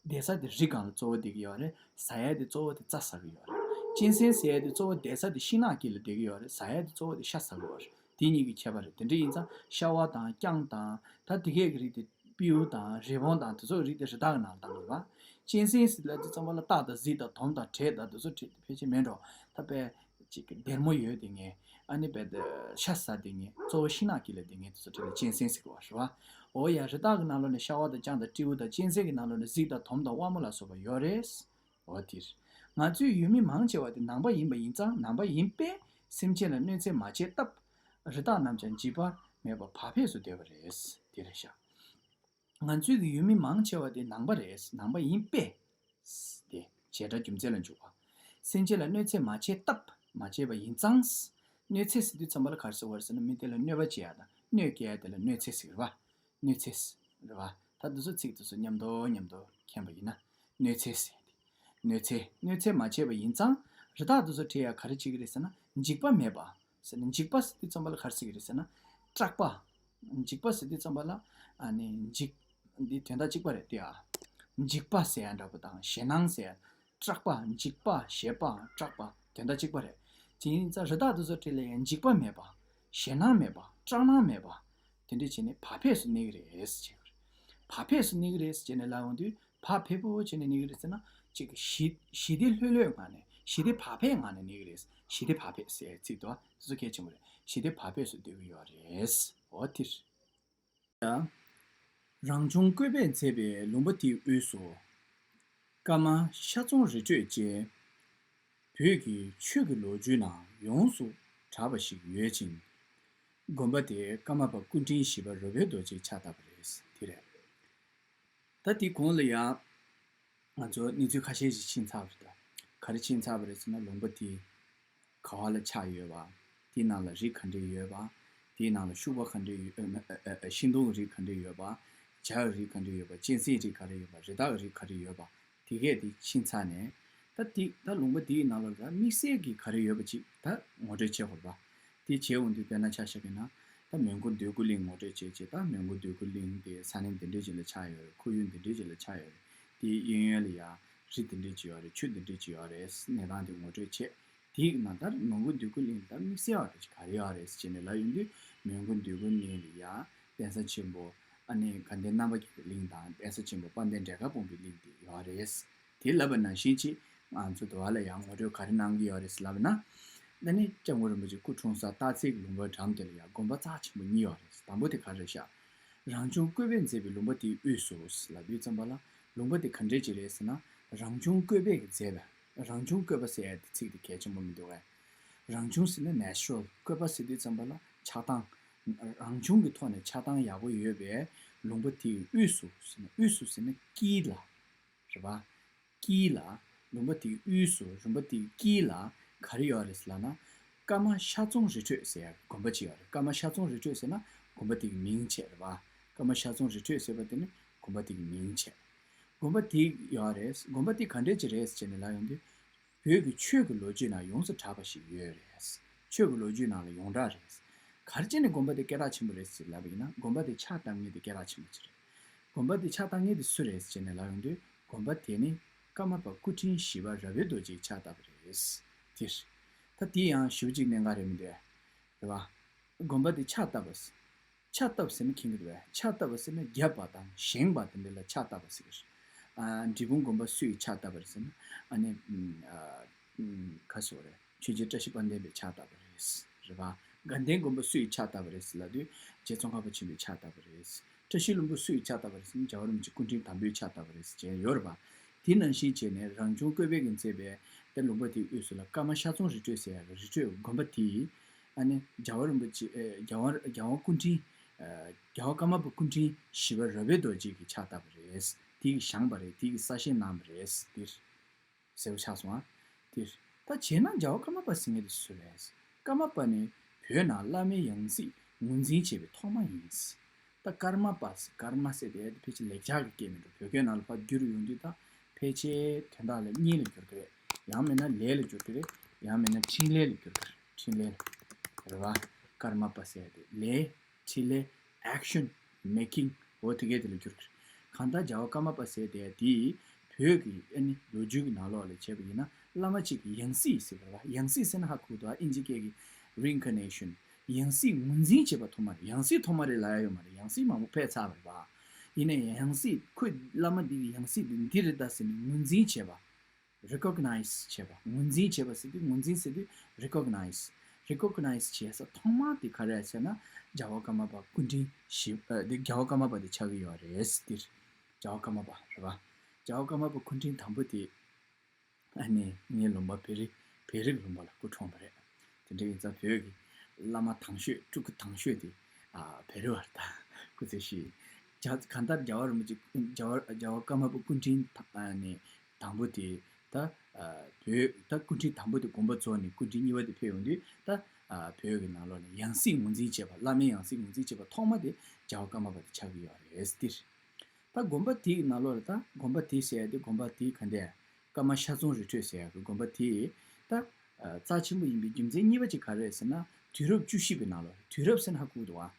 བསྡད་ས་དེ་རི་སྒང་ལ་གཙོ་བོ་བསྡད་ཀྱི་ཡོད་རེད། ཟ་ཡ་དེ་གཙོ་བོ་དེ་རྩྭ་ཟ་གི་ཡོད་རེད། གཅན་གཟན་ཟེར་ཡ་དེ་གཙོ་བོ་བསྡད་ས་དེ་ཤིང་ནགས་དཀྱིལ་ལ་བསྡད་ཀྱི་ཡོད་རེད། ཟ་ཡ་དེ་གཙོ་བོ་དེ་ཤ་ཟ་གི་ཡོད་རེད། དེ་གཉིས་ཀྱི་ཁྱད་པར་རེད། དེ་འདྲ་ཡིན་ཙང་ཤ་བ་དང་རྐྱང་དང་ད་དེ་གས་ཀྱི་རིགས་དེ་སྤྲེའུ་དང་རི་བོང་དང་དེ་ཚོ་རིགས་དེ་རི་དྭགས་ཀྱི་ནང་ལ་བཏང་དགོས་པ། གཅན་གཟན་ཟེར་ལབ་དུས་ཙམ་པ་ལ་སྟག་དང་གཟིག་དང་དོམ་དང་དྲེད་དང་དེ་ཚོ་དྲེད་དེ་ཕལ་ཆེར་མེད་འགྲོ། ད་དཔེ་ཅིག་སྡེར་མོ་ཡོད་དེ་ངས་ཨ་ནི་དཔེ་དེ་ཤ་ཟ་དེ་ངས་གཙོ་བོ་ཤིང་ནགས་དཀྱིལ་ལ་དེ་ངས་དེ་ཚོ་དྲེད་ལ་གཅན་གཟན་ཟེར་གི་བ་རེད་བ། འོ་ཡ་རི་དྭགས་ཀྱི་ནང་ལོགས་ནས་ཤ་བ་དང་རྐྱང་དང་སྤྲེའུ་དང་གཅན་གཟན་གྱི་ནང་ལོགས་ནས་གཟིག་དང་དོམ་དང་དབའ་མོ་ལ་སོགས་པ་ཡོད་རེད། འོ་དེ་རེད། ང་ཚོའི་ཡུལ་མི་མང་ཆེ་བ་དེ་ནང་པ་ཡིན་པ་ཡིན་ཙང་ནང་པ་ཡིན་པས་སེམས་ཅན་ལ་གནོད་འཚེ་མ་བྱས་སྟབས། རི་དྭགས་རྣམས་ཀྱང་འཇིགས་པ་མེད་པར་བག་ཕེབས་སུ་སྡོད་པ་རེད། དེ་རེད་ཤག་ང་ཚོའི་གི་ཡུལ་མི་མང་ཆེ་བ་དེ་ནང་པ་རེད། ནང་པ་ཡིན་པས། དེ་བྱེ་བྲག་རྒྱུ་མཚན་ལ་འཇུག་པ། སེམས་ཅན་ལ་གནོད་འཚེ་མ་བྱས་སྟབས་མ་བྱས་པ་ཡིན་ཙང་། གནོད་འཚེ་ཟེར་དུས་ཙམ་པ་ལ་ག་རེ་ཟེར་བ་རེད་ཟེར་ན་མི་དེ་ལ་གནོད་པ་བྱེད་ཡ་དང་གནོད་སྐྱེལ་ཡ་དེ་ལ་གནོད་འཚེ་ཟེར་གི་རེད་བ། གནོད་འཚེ་རེད་བ། ད་འདི་ཚོ་ཚིག་འདི་ཚོ་མཉམ་དུ་མཉམ་དུ་མཁྱེན་པ་ཡིན་ན། གནོད་འཚེ་ཟེར་ཏེ། གནོད་འཚེ་གནོད་འཚེ་མ་བྱས་པ་ཡིན་ཙང་རི་དྭགས་འདི་ཚོ་བྲིས་ཡ་ག་རེ་བྱེད་ཀྱི་རེད་ཟེར་ན་འཇིགས་པ་མེད་པ་ཟེར་ན། འཇིགས་པ་ཟེར་དུས་ཙམ་པ་ལ་ག་རེ་ཟེར་གྱི་རེད་ཟེར་ན་སྐྲག་པ། འཇིགས་པ་ཟེར་དུས་ཙམ་པ་ལ་ཨ་ནི་འཇིགས་འདི་དོན་དག་གཅིག་པ་རེད་དེ་ཨ། འཇིགས་པ་ཟེར་ཡ་འདྲ་པོ་དང་ཞེད་སྣང་ཟེར་ཡ། སྐྲག་པ་འཇིགས་པ་ཞེད་པའམ་སྐྲག་པ་དོན་དག་གཅིག་པ་རེད། དེ་ཡིན་ཙང་རི་དྭགས་དེ་ཚོ་འཕྲིན་ལས་ཡང་འཇིགས་པ་མེད་པ། ཞེད་སྣང་མེད་པ། སྐྲག་སྣང་མེད་པ། དེ་འདྲ་བྱས་ནས་བག་ཕེབས་སུ་གནས་ཀྱི་རེད་ཟེར་གྱི་རེད། བག་ཕེབས་སུ་གནས་ཀྱི་རེད་ཟེར་ནས་ལབ་ཡོང་དུས་བག་ཕེབས་པོ་བྱས་ནས་གནས་ཀྱི་རེད་ཟེར་ན་ཅིག་ཞི་ཞི་བདེ་ལྷོད་ལྷོད་ངང་ནས་ཞི་བདེ་བག་ཕེབས་ངང་ནས་གནས་ཀྱི་རེད། ཞི་བདེ་བག་ཕེབས་ཟེར་ཚིག་དོ་དེ་ཚོ་གལ་ཆེན་པོ་རེད། ཞི་བདེ་བག་ཕེབས་སུ་སྡོད་ཀྱི་ཡོད་རེད། འོ་དེ་རེད། རང་བྱུང་བཀོད་པས་མཛེས་པའི་ལུང་པ་དེའི་དབུས་སུ། ཀརྨ་ཤ་ཚོང་རི་ཁྲོད་ཅེས། བོད་ཀྱི་ཆོས་ཀྱི་ལོ་རྒྱུས་ནང་ཡོངས་སུ་གྲགས་པ་ཞིག་ཡོད་ཅིང་། དགོན་པ་དེ་ཀརྨ་པ་སྐུ་ཕྲེང་བཞི་པ་རོལ་པའི་རྡོ་རྗེས་ཕྱག་བཏབ་པ་རེད། དེ་རེད། ད་དེ་གོང་ལ་ཡང་ང་ཚོ་གནས་ཚུལ་ཁ་ཤས་ཤིག་ཕྱིན་ཚར་བ་རེད། ད་ག་རེ་ཕྱིན་ཚར་བ་རེད་ཟེར་ན་ལུང་པ་དེ་ག་བ་ལ་ཆགས་ཡོད་པ། དེའི་ནང་ལ་རིགས་ག་འདྲས་ཡོད་པ། དེའི་ནང་ལ་ཤུག་པ་ག་འདྲས་ཡོད་ཨ། ཤིང་སྡོང་གི་རིགས་ག་འདྲས་ཡོད་པ། བྱ་གི་རིགས་ག་འདྲས་ཡོད་པ། གཅན་གཟན་རིགས་ག་རེ་ཡོད་པ། རི་དྭགས་ཀྱི་རིགས་ག་རེ་ཡོད་པ། དེ་གས་དེ་ཕྱིན་ཚར་ནས། ད་དེ་ད་ལུང་པ་དེའི་ནང་ལ་ད་དམིགས་བསལ་གྱི་ག་རེ་ཡོད་པ་ཅིག་ད་ངོ་སྤྲོད་བྱེད་དགོས་པ། དེ་བྱས་འོང་དུས་དཔེར་ན་ཆ་བཞག་གི་ན། ད་མོན་གྷོ་འདོད་རྒུ་གླིང་ངོ་སྤྲོད་བྱས་བྱས། ད་མོན་གྷོ་འདོད་རྒུ་གླིང་དེ་ས་གནས་འདི་འདྲས་ཅིག་ལ་ཆགས་ཡོད་རེད། ཁོར་ཡུག་འདི་འདྲས་ཅིག་ལ་ཆགས་ཡོད་རེད། དེའི་གཡས་གཡོན་ལ་ཡ་རི་འདི་འདྲས་ཅིག་ཡོད་རེད། ཆུ་འདི་འདྲས་ཅིག་ཡོད་རེད། གནས་སྟངས་དེ་ངོ་སྤྲོད་བྱས། དེའི་ནང་ལྟར་མོན་གྷོ་འདོད་རྒུ་གླིང་ལ་དམིགས་བསལ་བ་དེ་ག་རེ་ཡོད་རེད་ཟེར་ནས་ལབ་ཡོང་དུས། མོན་གྷོ་འདོད་རྒུ་གླིང་ལ་ཡ་གདན་ས་ཆེན་པོ་ཨ་ནི་དགའ་ལྡན་རྣམ་པ་རྒྱལ་བའི་གླིང་དང་། གདན་ས་ཆེན་པོ་དཔལ་ལྡན་འབྲས་དཀར་སྤུངས་པའི་གླིང་དེ་ཡོད་རེད། དེ་ལབ་པ་ནང་བཞིན་ཅིག་ང་ཚོ་དེ་བ་ལ་ཡང་ངོ་སྤྲོད་ག་རེ་གནང་གི་ཡོད་རེད་ཟེར་ལབ་པ་ན། ད་ནི་སྐྱབས་མགོན་རིན་པོ་ཆེ་སྐུ་འཁྲུངས་ས་སྟག་རྩེ་གི་ལུང་པའི་འགྲམ་དེ་ལ་ཡང་དགོན་པ་རྩ་ཆེན་པོ་གཉིས་ཡོད་རེད། དང་པོ་དེ་ག་རེ་རེད་ཤག་རང་བྱུང་བཀོད་པས་མཛེས་པའི་ལུང་པ་དེའི་དབུས་སུ་ལབ་དུས་ཙམ་པ་ལ་ལུང་པ་དེ་ག་འདྲས་ཅིག་རེད་ཟེར་ན། རང་བྱུང་བཀོད་པས་ཀྱི་མཛེས་པ། རང་བྱུང་བཀོད་པ་ཟེར་ཡ་དེ་ཚིག་དེ་གལ་ཆེན་པོ་མི་འདུག་གས། རང་བྱུང་ཟེར་ན་ནེ་ཅུ་རལ། བཀོད་པ་ཟེར་དུས་ཙམ་པ་ལ་ཆགས་སྟངས། རང་བྱུང་གི་ཐོག་ནས་ཆགས་སྟངས་ཡག་པོ་ཡོད་པའི་ལུང་པ་དེའི་དབུས་སུ་ཟེར་ན། དབུས་སུ་ཟེར་ན་དཀྱིལ་ལ། རེད་པ། དཀྱིལ་ལ། ལུང་པ་དེའི་དབུས་སུ། ལུང་པ་དེའི་དཀྱིལ་ལ་ག་རེ་ཡོད་རེད་ལབ་ན། ཀརྨ་ཤ་ཚོང་རི་ཁྲོད་ཟེར་ཡ་དགོན་པ་ཅིག་ཡོད་རེད། ཀརྨ་ཤ་ཚོང་རི་ཁྲོད་ཟེར་ན་དགོན་པ་དེ་གི་མིང་བྱས་རེད་པ། ཀརྨ་ཤ་ཚོང་རི་ཁྲོད་ཟེར་བ་དེ་ནི་དགོན་པ་དེ་གི་མིང་བྱས། དགོན་པ་དེ་ཡོད་རེད། དགོན་པ་དེ་ག་འདྲས་ཅིག་རེད་ཟེར་ནས་ལབ་ཡོང་དུས། བོད་ཀྱི་ཆོས་ཀྱི་ལོ་རྒྱུས་ནང་ཡོངས་སུ་གྲགས་པ་ཞིག་ཡོད་རེད། ཆོས་ཀྱི་ལོ་རྒྱུས་ནང་ལ་ཡོངས་གྲགས་རེད། ག་རེ་བྱས་ནས་དགོན་པ་དེ་སྐད་གྲགས་ཆེན་པོ་རེད་ཟེར་ལབ་པ་ཡིན་ན། དགོན་པ་དེ་ཕྱག་བཏབ་མཁན་དེ་སྐད་གྲགས་ཆེན་པོ་ཅིག་རེད། དགོན་པ་དེ་ཕྱག་བཏབ་མཁན་དེ་སུ་རེད་ཟེར་ནས་ལབ་ཡོང་དུས། དགོན་པ་དེ་ནི་ཀརྨ་པ་སྐུ་ཕྲེང་བཞི་པ་རོལ་པའི་རྡོ་རྗེས་ཕྱག་བཏབ་པ་རེད། དེ་རེད། ད་དེ་ཡང་ཞེ་པོ་ཅིག་གནད་འགག་རེད་མི་འདུག་གས། རེད་པ། དགོན་པ་དེ་ཕྱག་བཏབ་པ། ཕྱག་བཏབ་ཟེར་ན་མཁྱེན་གྱི་འདུག་གས། ཕྱག་བཏབ་པ་ཟེར་ན་བརྒྱབ་པ་དང་བཞེངས་པ་དེ་འདྲ་ལ་ཕྱག་བཏབ་པ་ཟེར་གྱི་རེད། ཨ། འབྲས་སྤུངས་དགོན་པ་སུ་ཡིས་ཕྱག་བཏབ་པ་རེད་ཟེར་ན། ཨ་ནི། ཨ། ག་ཟེར་དགོས་རེད། ཆོས་རྗེ་བཀྲ་ཤིས་དཔལ་ལྡན་པས་ཕྱག་བཏབ་པ་རེད། རེད་པ། དགའ་ལྡན་དགོན་པ་སུ་ཡིས་ཕྱག་བཏབ་པ་རེད་ཟེར་ལབ་དུས་རྗེ་ཙོང་ཁ་པ་ཆེན་པོས་ཕྱག་བཏབ་པ་རེད། བཀྲ་ཤིས་ལྷུན་པོ་སུ་ཡིས་ཕྱག་བཏབ་པ་རེད་ཟེར་ན་རྒྱལ་བ་རིན་པོ་ཆེ་སྐུ་ཕྲེང་དང་པོས་ཕྱག་བཏབ་པ་རེད་ཟེར་བྱས་ཡོད་རེད་པ། དེ་ནང་བཞིན་བྱས་ནས་རང་བྱུང་བཀོད་པས་ཀྱིས་མཛེས་པའི་དེ་ལུང་པ་དེའི་དབུས་སུ་ལ་ཀརྨ་ཤ་ཚོང་རི་ཁྲོད་ཟེར་ཡག་གི་རི་ཁྲོད་དགོན་པ་དེ། ཨ་ནི་རྒྱལ་བ་རིན་པོ་ཆེ། ཨེ། རྒྱལ་བ། རྒྱལ་དབང་སྐུ་ཕྲེང་། ཨེ། རྒྱལ་བ་ཀརྨ་པ་སྐུ་ཕྲེང་བཞི་པ་རོལ་པའི་རྡོ་རྗེ་གིས་ཕྱག་བཏབ་པ་རེད། དེ་གིས་བཞེངས་པ་རེད། དེ་གིས་གསར་བཞེངས་གནང་བ་རེད། འདིར། ཟེར་བ་ཆགས་སོང་ཨ། དེ། ད་བྱས་ན་རྒྱལ་བ་ཀརྨ་པ་ཟེར་མཁན་དེ་སུ་རེད། ཀརྨ་པ་ནི་བོད་ནང་བླ་མའི་ཡང་སྲིད་ངོས་འཛིན་བྱས་པའི་ཐོག་མ་ཡིན། ད་ཀརྨ་པ་ཟེར། ཀརྨ་ཟེར་དེ་ཕལ་ཆེར་ལེགས་སྦྱར་གྱི་སྐད་མིན་འགྲོ། བོད་སྐད་ནང་ལ་ཕར་བསྒྱུར་ཡོང་དུས་ད་ཕལ་ཆེར་དོན་དག་ལ་གཉེན་ལ་འགྱུར་གི་རེད། ཡང་མིན་ན་ལས་ལ་འགྱུར་གི་རེད། ཡང་མིན་ན་འཕྲིན་ལས་ལ་འགྱུར་གི་རེད། འཕྲིན་ལས་རེད་བ། ཀརྨ་པ་ཟེར་དེ་ལས། འཕྲིན་ལས། action making འོ་དེ་གས་དེ་ལ་འགྱུར་གི་རེད། གང་ལྟར་རྒྱལ་བ་ཀརྨ་པ་ཟེར་དེ་དེ་བོད་ཀྱི་ཨ་ནི་ལོ་རྒྱུས་ཀྱི་ནང་ལོགས་ལ་བྱས་པ་ཡིན་ན་བླ་མ་གཅིག་གི་ཡང་སྲིད་ཟེར་བ་རེད་བ། ཡང་སྲིད་ཟེར་ན་ཧ་གོ་འདུག་ཨ། ཨིན་ཇི་སྐད་ཀྱི་reincarnation། ཡང་སྲིད་ངོས་འཛིན་བྱེད་པ་ཐོག་མ་རེད། ཡང་སྲིད་ཐོག་མ་རེད་ལབ་ཡ་ཡོད་མ་རེད། ཡང་སྲིད་མང་པོ་ཕེབས་ཚར་བ་རེད་བ། ཡིན་ནའི་ཡང་སྲིད་ཁོས་བླ་མ་འདི་གི་ཡང་སྲིད་འདི་འདི་རེད་ད་ཟེར་ནས་ངོས་འཛིན་བྱེད་པ། recognize བྱེད་པ། ངོས་འཛིན་བྱེད་པ་ཟེར་དུས་ངོས་འཛིན་ཟེར་དུས་recognize། recognize བྱེད་ས་ཐོག་མ་དེ་ག་རེ་ཟེར་ན་རྒྱལ་བ་ཀརྨ་པ་སྐུ་ཕྲེང་བཞི་ཨ་དེ་རྒྱལ་བ་ཀརྨ་པ་དེ་ཆགས་ཀྱི་ཡོད་རེད་ཟེར། རྒྱལ་བ་ཀརྨ་པ་རེད་བ། རྒྱལ་བ་ཀརྨ་པ་སྐུ་ཕྲེང་དང་པོ་དེ། ཨ་ནི་ངའི་ལུང་པ་བོད་རིགས་བོད་རིགས་ལུང་པ་ལ་སྐུ་འཁྲུངས་པ་རེད། དེ་འདྲ་ཡིན་ཙང་བོད་ཀྱི་བླ་མ་དང་ཤོས་སྤྲུལ་སྐུ་དང་ཤོས་དེ་ཨ་བེ་རི་བར་ད་སྐུ་ཚེ་ཞིག་རྒྱ་གང་ལྟར་རྒྱལ་བ་རིན་པོ་ཆེ་རྒྱལ་བ་རྒྱལ་བ་ཀརྨ་པ་སྐུ་ཕྲེང་ཨ་ནི་དང་པོ་དེ་ད་ཨ་བོད་ད་སྐུ་ཕྲེང་དང་པོ་དེ་དགོངས་པ་རྫོགས་ནས་སྐུ་ཕྲེང་གཉིས་པ་དེ་ཕེབས་ཡོང་དུས་ད་ཨ་བོད་ཀྱི་ནང་ལོགས་ནས་ཡང་སྲིད་ངོས་འཛིན་བྱས་པ་བླ་མའི་ཡང་སྲིད་ངོས་འཛིན་བྱས་པ་ཐོག་མ་དེ་རྒྱལ་བ་ཀརྨ་པ་དེ་ཆགས་ཀྱི་ཡོད་རེད་ཟེར། ད་དགོན་པ་དེའི་ནང་ལོགས་ལ་ད་དགོན་པ་དེ་ཟེར་ཡ་དེ་དགོན་པ་དེའི་ག་འདྲ་ཀརྨ་ཤ་ཚང་རི་ཁྲོད་ཟེར་ཡ་གི་དགོན་པ་དེ་ད་རྩ་ཆེན་པོ་ཡིན་པའི་རྒྱུ་མཚན་གཉིས་པ་ཅིག་ག་རེ་རེད་ཟེར་ན་དུས་རབས་བཅུ་བཞི་པའི་ནང་ལོགས་དུས་རབས་ཟེར་ན་ཧ་གོ་འདུག་ཨ།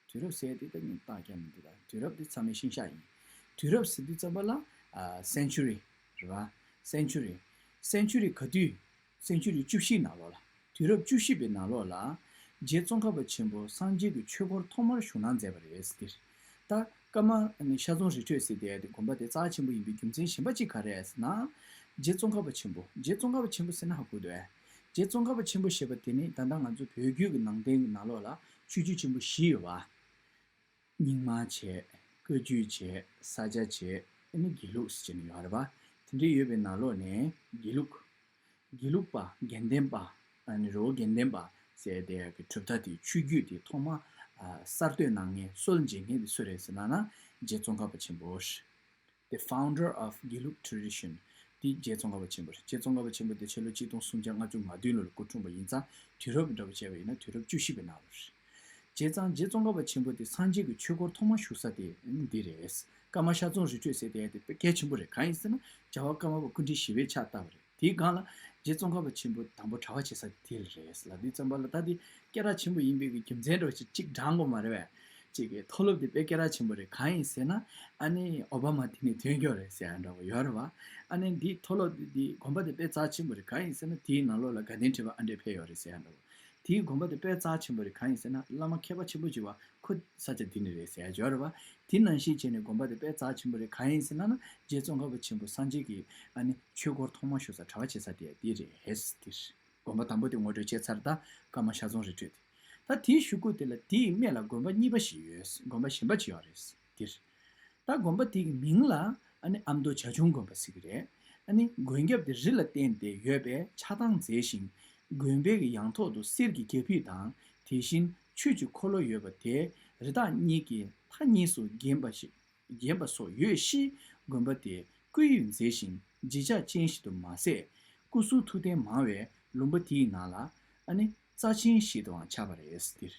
དུས་རབས་ཟེར་ཡ་དེ་ད་ངས་རྟགས་རྒྱག་མི་འདུག་ད་དུས་རབས་དེ་ཚང་མས་ཤེས་བྱ་ཡིན། དུས་རབས་ཟེར་དུས་ཙམ་པ་ལ་century རེད་བ། century century ག་དུས་century བཅུ་བཞི་ནང་ལོགས་ལ། དུས་རབས་བཅུ་བཞི་པའི་ནང་ལོགས་ལ། རྗེ་ཙོང་ཁ་པ་ཆེན་པོ་སངས་རྒྱས་ཀྱི་ཆོས་འཁོར་ཐོག་མར་ཞུགས་གནང་མཛད་པ་རེད་ཟེར། ད་ཀརྨ་ཤ་ཚང་རི་ཁྲོད་ཟེར་དེ་དེ་དགོན་པ་དེ་རྩ་ཆེན་པོ་ཡིན་པའི་རྒྱུ་མཚན་གཞན་པ་གཅིག་ག་རེ་རེད་ཟེར་ན། རྗེ་ཙོང་ཁ་པ་ཆེན་པོ། རྗེ་ཙོང་ཁ་པ་ཆེན་པོ་ཟེར་ན་ཧ་གོ་འདུག་ཨེ། རྗེ་ཙོང་ཁ་པ་ཆེན་པོ་ཞེས་པ་དེ་ནི་ད་ལྟ་ང་ཚོ་བོད་བརྒྱུད་ཀྱི་ནང་བསྟན་གྱི་ནང་ལོགས་ལ་ཆོས་བརྒྱུད་ཆེན་པོ་བཞི་ཡོད་པ། རྙིང་མ་བྱས། བཀའ་བརྒྱུད་བྱས། ས་སྐྱ་བྱས། ཨ་ནི་དགེ་ལུགས་ཟེར་ནས་ཡོད་རེད་པ། དེ་འདྲ་ཡོད་པའི་ནང་ལོགས་ནས་དགེ་ལུགས། དགེ་ལུགས་པ། དགེ་ལྡན་པ། ཨ་ནི་རི་བོ་དགེ་ལྡན་པ་ཟེར་དེ་གི་གྲུབ་མཐའ་དེ་ཆོས་བརྒྱུད་དེ་ཐོག་མ་ཨ་གསར་གཏོད་གནང་མཁན་སྲོལ་འབྱེད་མཁན་དེ་སུ་རེད་ཟེར་ན་ན་རྗེ་ཙོང་ཁ་པ་ཆེན་པོ། The founder of དགེ་ལུགས་tradition། འདི་རྗེ་ཙོང་ཁ་པ་ཆེན་པོ་རེད། རྗེ་ཙོང་ཁ་པ་ཆེན་པོ་དེ་ཕྱི་ལོ་ཆིག་སྟོང་སུམ་བརྒྱ་ལྔ་བཅུ་ང་བདུན་ལོ་ལ་སྐུ་འཁྲུངས་པ་ཡིན་ཙང་དུས་རབས་འདྲ་པོ་བྱས་པ་ཡིན་ན་དུས་རབས་བཅུ་བཞི་པའི་ནང་ལོ་རེད། བྱས་ཙང་རྗེ་ཙོང་ཁ་པ་ཆེན་པོ་དེ་སངས་རྒྱས་ཀྱི་ཆོས་འཁོར་ཐོག་མ་ཞུགས་ས་དེ་འདི་རེད། ཀརྨ་ཤ་ཚང་རི་ཁྲོད་ཟེར་དེ་དེ་དཔེ་གལ་ཆེན་པོ་རེད། གང་ཡིན་ཟེར་ན་རྒྱལ་བ་ཀརྨ་པ་སྐུ་ཕྲེང་བཞི་པས་ཕྱག་བཏབ་པ་རེད། དེའི་སྒང་ལ་རྗེ་ཙོང་ཁ་པ་ཆེན་པོ་དང་པོ་གྲྭ་པ་བྱེད་ས་དེ་ལ་རེད་ལབ་དུས་ཙམ་པ་ལ་ད་དེ་སྐད་གྲགས་ཆེན་པོ་ཡིན་པའི་གི་རྒྱུ་མཚན་འདྲ་བོ་ཞིག་གཅིག་བགྲང་དགོས་མ་རེད་པས། གཅིག་གི་མཐོ་སློབ་དེ་དཔེ་སྐད་གྲགས་ཆེན་པོ་རེད། གང་ཡིན་ཟེར་ན་ཨ་ནི་ཨོ་བྷ་མ་དེ་ནས་ཐོན་ཡོད་རེད་ཟེར་ཡ་འདྲ་བོ་ཡོད་རེད་བ། ཨ་ནི་འདི་མཐོ་སློབ་དེ་དེ་དགོན་པ་དེ་དཔེ་རྩ་ཆེན་པོ་རེད། གང་ཡིན་ཟེར་ན་དེའི་ནང་ལོགས་ལ་དགའ་ལྡན་ཁྲི་པ་ཨ་འདྲས་ཕེབས་ཡོད་རེད་ཟེར་ཡ་འདྲ་བོ། དེའི་དགོན་པ་དེ་དཔེ་རྩ་ཆེན་པོ་རེད། གང་ཡིན་ཟེར་ན་བླ་མ་མཁས་པ་ཆེན་པོ་ཅིག་བ་ཁོ་ས་ཆ་འདི་ནས་རེད་ཟེར་ཡ་ཡོད་རེད་བ། དེ་ནང་བཞིན་བྱས་ནས་དགོན་པ་དེ་དཔེ་རྩ་ཆེན་པོ་རེད། གང་ཡིན་ཟེར་ན་ན་རྗེ་ཙོང་ཁ་པ་ཆེན་པོ་སངས་རྒྱས་ཀྱི་ཨ་ནི་ཆོས་འཁོར་ཐོག་མ་ཞུགས་ས་གྲྭ་པ་བྱེད་ས་དེ་དེ་རེད་ཧེ་སི་དེ་རེད། དགོན་པ་དང་པོ་དེ་ངོ་སྤྲོད་བྱས་ཚར། ད་ཀརྨ་ཤ་ཚང་རི་ཁྲོད་དེ། ད་དེའི་གཞུག་གུ་དེ་ལ་དེའི་སྨད་ལ་དགོན་པ་གཉིས་པ་ཞིག་ཡོད། དགོན་པ་གཞན་པ་ཅིག་ཡོད་རེད་དེ་རེད། ད་དགོན་པ་དེ་གི་མིང་ལ་ཨ་ནི་ཨ་མདོ་བྱ་ཁྱུང་དགོན་པ་ཟེར་གི་རེད། ཨ་ནི་མགོན་སྐྱབས་དེ་རི་ལ་བརྟེན་ཏེ་ཡོད་པས་ཆགས་སྡང་མཛད་ཞིང་། དགོན་པའི་གི་ཡང་ཐོག་ཏུ་གསེར་གྱི་རྒྱ་ཕིབས་དང་དེ་བཞིན་ཆོས་ཀྱི་འཁོར་ལོ་ཡོད་པ་དེ་རི་དྭགས་གཉིས་ཀྱིས་མཐའ་གཉིས་སུ་བརྒྱན་པ་ཞིག་བརྒྱན་པ་སོགས་ཡོད་གཤིས་དགོན་པ་དེ་སྐུ་ཡིབ་མཛེས་ཤིང་བརྗིད་ཆགས་ཅན་ཞིག་ཏུ་མ་ཟད། སྐུ་གསུང་ཐུགས་རྟེན་མང་བས་ལུང་པ་དེའི་ནང་ལ་ཨ་ནི་རྩ་ཆེན་ཞིག་ཏུའང་ཆགས་པ་རེད་ཟེར།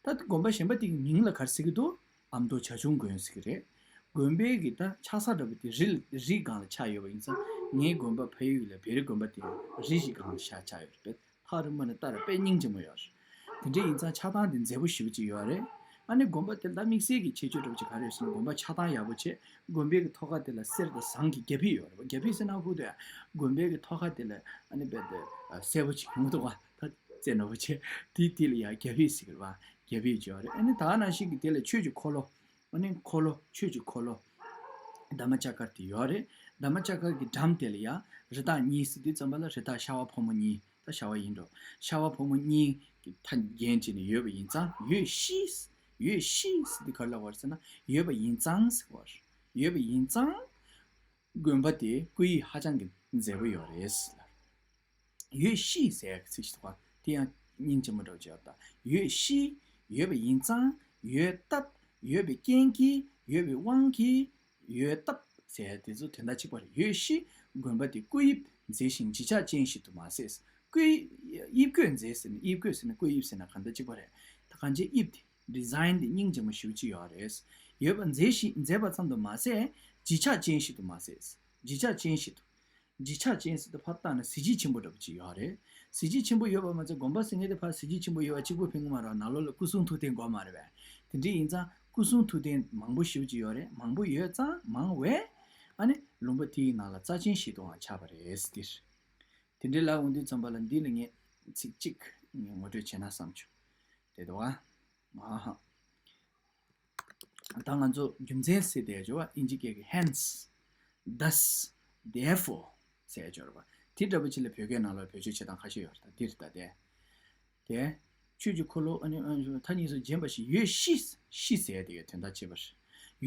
ད་དགོན་པ་གཞན་པ་དེ་གི་མིང་ལ་ག་རེ་ཟེར་གི་འདུག་ཨ་མདོ་བྱ་ཁྱུང་དགོན་ཟེར་གི་རེད། དགོན་པའི་གི་ད་ཆགས་ས་འདྲ་པོ་དེ་རི་རི་སྒང་ལ་ཆགས་ཡོད་པ་ཡིན་ཙང་ངའི་དགོན་པ་ཕ་ཡུལ་ལ་བེ་རི་དགོན་པ་དེ་རི་ཞིག་སྒང་ལ་ཆགས་ཆགས་ཡོད་རེད། ལྷ་རི་མ་ནི་ལྟ་ར་དཔེ་སྙིང་རྗེ་མོ་ཡོད་རེད། དེ་འདྲ་ཡིན་ཙང་ཆགས་སྡང་དེ་མཛེས་པོ་ཞེ་པོ་ཅིག་ཡོད་རེད། ཨ་ནི་དགོན་པ་དེ་ལ་ད་དམིགས་བསལ་གྱི་ཁྱད་ཆོས་འདྲ་པོ་ཅིག་ག་རེ་ཡོད་ཟེར་ན་དགོན་པ་ཆགས་སྡང་ཡག་པོ་བྱས། དགོན་པའི་གི་ཐོག་ཁ་དེ་ལ་གསེར་དང་ཟངས་ཀྱི་རྒྱ་ཕིབས་ཡོད་རེད་པ། རྒྱ་ཕིབས་ཟེར་ན་ཧུ་དུ་ཡ་དགོན་པའི་གི་ཐོག་ཁ་དེ་ལ་ཨ་ནི་རྦད་དེ་གསལ་པོ་ཅིག་ཡོང་གི་འདུག་ག་ད་རྩེ་ནོར་བུ་ཆེ་དེ་དེ་ལ་ཡ་རྒྱ་ཕིབས་ཟེར་གི་རེད་པ། རྒྱ་ཕིབས་ཅིག་ཡོད་རེད། ཨ་ནི་ད་ནང་བཞིན་གྱི་དེ་ལ་ཆོས་ཀྱི་འཁོར་ལོ། ཨ་ནི་འཁོར་ལོ་ཆོས་ཀྱི་འཁོར་ལོ། དྷརྨ་ཅ་ཀ་དེ་ཡོད་རེད། དྷརྨ་ཅ་ཀ་གི་འགྲམ་དེ་ལ་ཡ་རི་དྭགས་གཉིས་ཟེར་དུས་ཙམ་པ་ལ་རི་དྭགས་ཤ་བ་ཕོ་མོ་གཉིས། ད་ཤ་བ་ཡིན་འགྲོ། ཤ་བ་ཕོ་མོ་གཉིས་ཀྱི་མཐའ་བརྒྱན་བྱས་ནས་ཡོད་པ་ཡིན་ཙང་ཡོད་ཤིས། ཡོད་ཤིས་ཟེར་དུས་ག་རེ་ལབ་པ་རེད་ཟེར་ན་ཡོད་པ་ཡིན་ཙང་ཟེར་བ་རེད། ཡོད་པ་ཡིན་ཙང་དགོན་པ་དེ་སྐུ་ཡིབ་ཧ་ཅང་གི་མཛེས་པོ་ཡོད་རེད་ཟེར། ཡོད་ཤིས་ཟེར་ཡག་གི་ཚིག་ཞིག་འདུག་ག་དེ་ཡང་སྙིང་རྗེ་མོ་འདྲ་བོ་ཅིག་ཡོད་ད། ཡོད་ཤིས། ཡོད་པ་ཡིན་ཙང་། ཡོད་སྟབས། ཡོད་པའི་རྐྱེན་གྱིས། ཡོད་པའི་དབང་གིས། ཡོད་སྟབས་ཟེར་དེ་ཚོ་དོན་དག་གཅིག་པ་རེད། ཡོད་ཤིས། དགོན་པ་དེ་སྐུ་ཡིབ་མཛེས་ཤིང་བརྗིད་ཆགས་ཅན་ཞིག་ཏུ་མ་ཟད། སྐུ་ཡིབ་དགོས་མཛེས་ཟེར་ན་ཡིབ་དགོས་ཟེར་ན་སྐུ་ཡིབ་ཟེར་ན་གང་ལྟར་གཅིག་པ་རེད། ད་གང་ཅིའི་ཡིབ་དེ་ཌི་ཛའིན་དེ་སྙིང་རྗེ་མོ་ཞེ་པོ་ཅིག་ཡོད་རེད། ཡོད་པ་མཛེས་ཤིང་མཛེས་པ་ཙམ་དུ་མ་ཟད་བརྗིད་ཆགས་ཅན་ཞིག་ཏུ་མ་ཟད། བརྗིད་ཆགས་ཅན་ཞིག་ཏུ། བརྗིད་ཆགས་ཅན་ཟེར་དུས་ཕར་བལྟས་ན་གཟི་བརྗིད་ཆེན་པོ་འདྲ་པོ་ཅིག་ཡོད་རེད། གཟི་བརྗིད་ཆེན་པོ་ཡོད་པ་མ་ཚད་དགོན་པ་ཟེར་མཁན་དེ་ཕར་གཟི་བརྗིད་ཆེན་པོ་ཡོད་པ་གཅིག་པུ་ཕན་གི་མ་རེད། ནང་ལོགས་ལ་སྐུ་གསུང་ཐུགས་རྟེན་དགོས་མ་རེད་པས། དེ་འདྲ་ཡིན་ཙང་སྐུ་གསུང་ཐུགས་རྟེན་མང་པོ་ཞེ་པོ་ཅིག་ཡོད་རེད། མང་པོ་ཡོད་ཙང་མང་བས་ཨ་ནི་ལུང་པ་དེའི་ནང་ལ་རྩ་ཆེན་ཞིག་ཏུའང་ཆགས་པ་རེད་ཟེར། དེ་འདྲའི་ལབ་འོང་དུས་ཙམ་པ་ལ་འདི་ལ་ངས་ཚིག་གཅིག་ངས་ངོ་སྤྲོད་བྱས་ན་བསམ་བྱུང་། དེ་འདུག་ཨ། ཨ་ཧ། ད་ང་ཚོ་རྒྱུ་མཚན་ཟེར་བསྡད་ཡོད་པ། ཨིན་ཇི་སྐད་ཀྱི་hence, thus, therefore ཟེར་ཡོད་པ། དེ་འདྲ་པོ་ཅིག་ལ་བོད་སྐད་ནང་ལ་བེད་སྤྱོད་བྱེད་སྟངས་ཁ་ཤས་ཡོད་རེད། ད་འདིར་ད་དེ། དེ། ཆོས་ཀྱི་འཁོར་ལོ་ཨ་ནི་ཨ་ནི་མཐའ་གཉིས་སུ་བརྒྱན་པ་ཞིག་ཡོད་ཤི། ཤི་ཟེར་ཡ་དེ་གའི་དོན་དག་བྱེད་པ་རེད།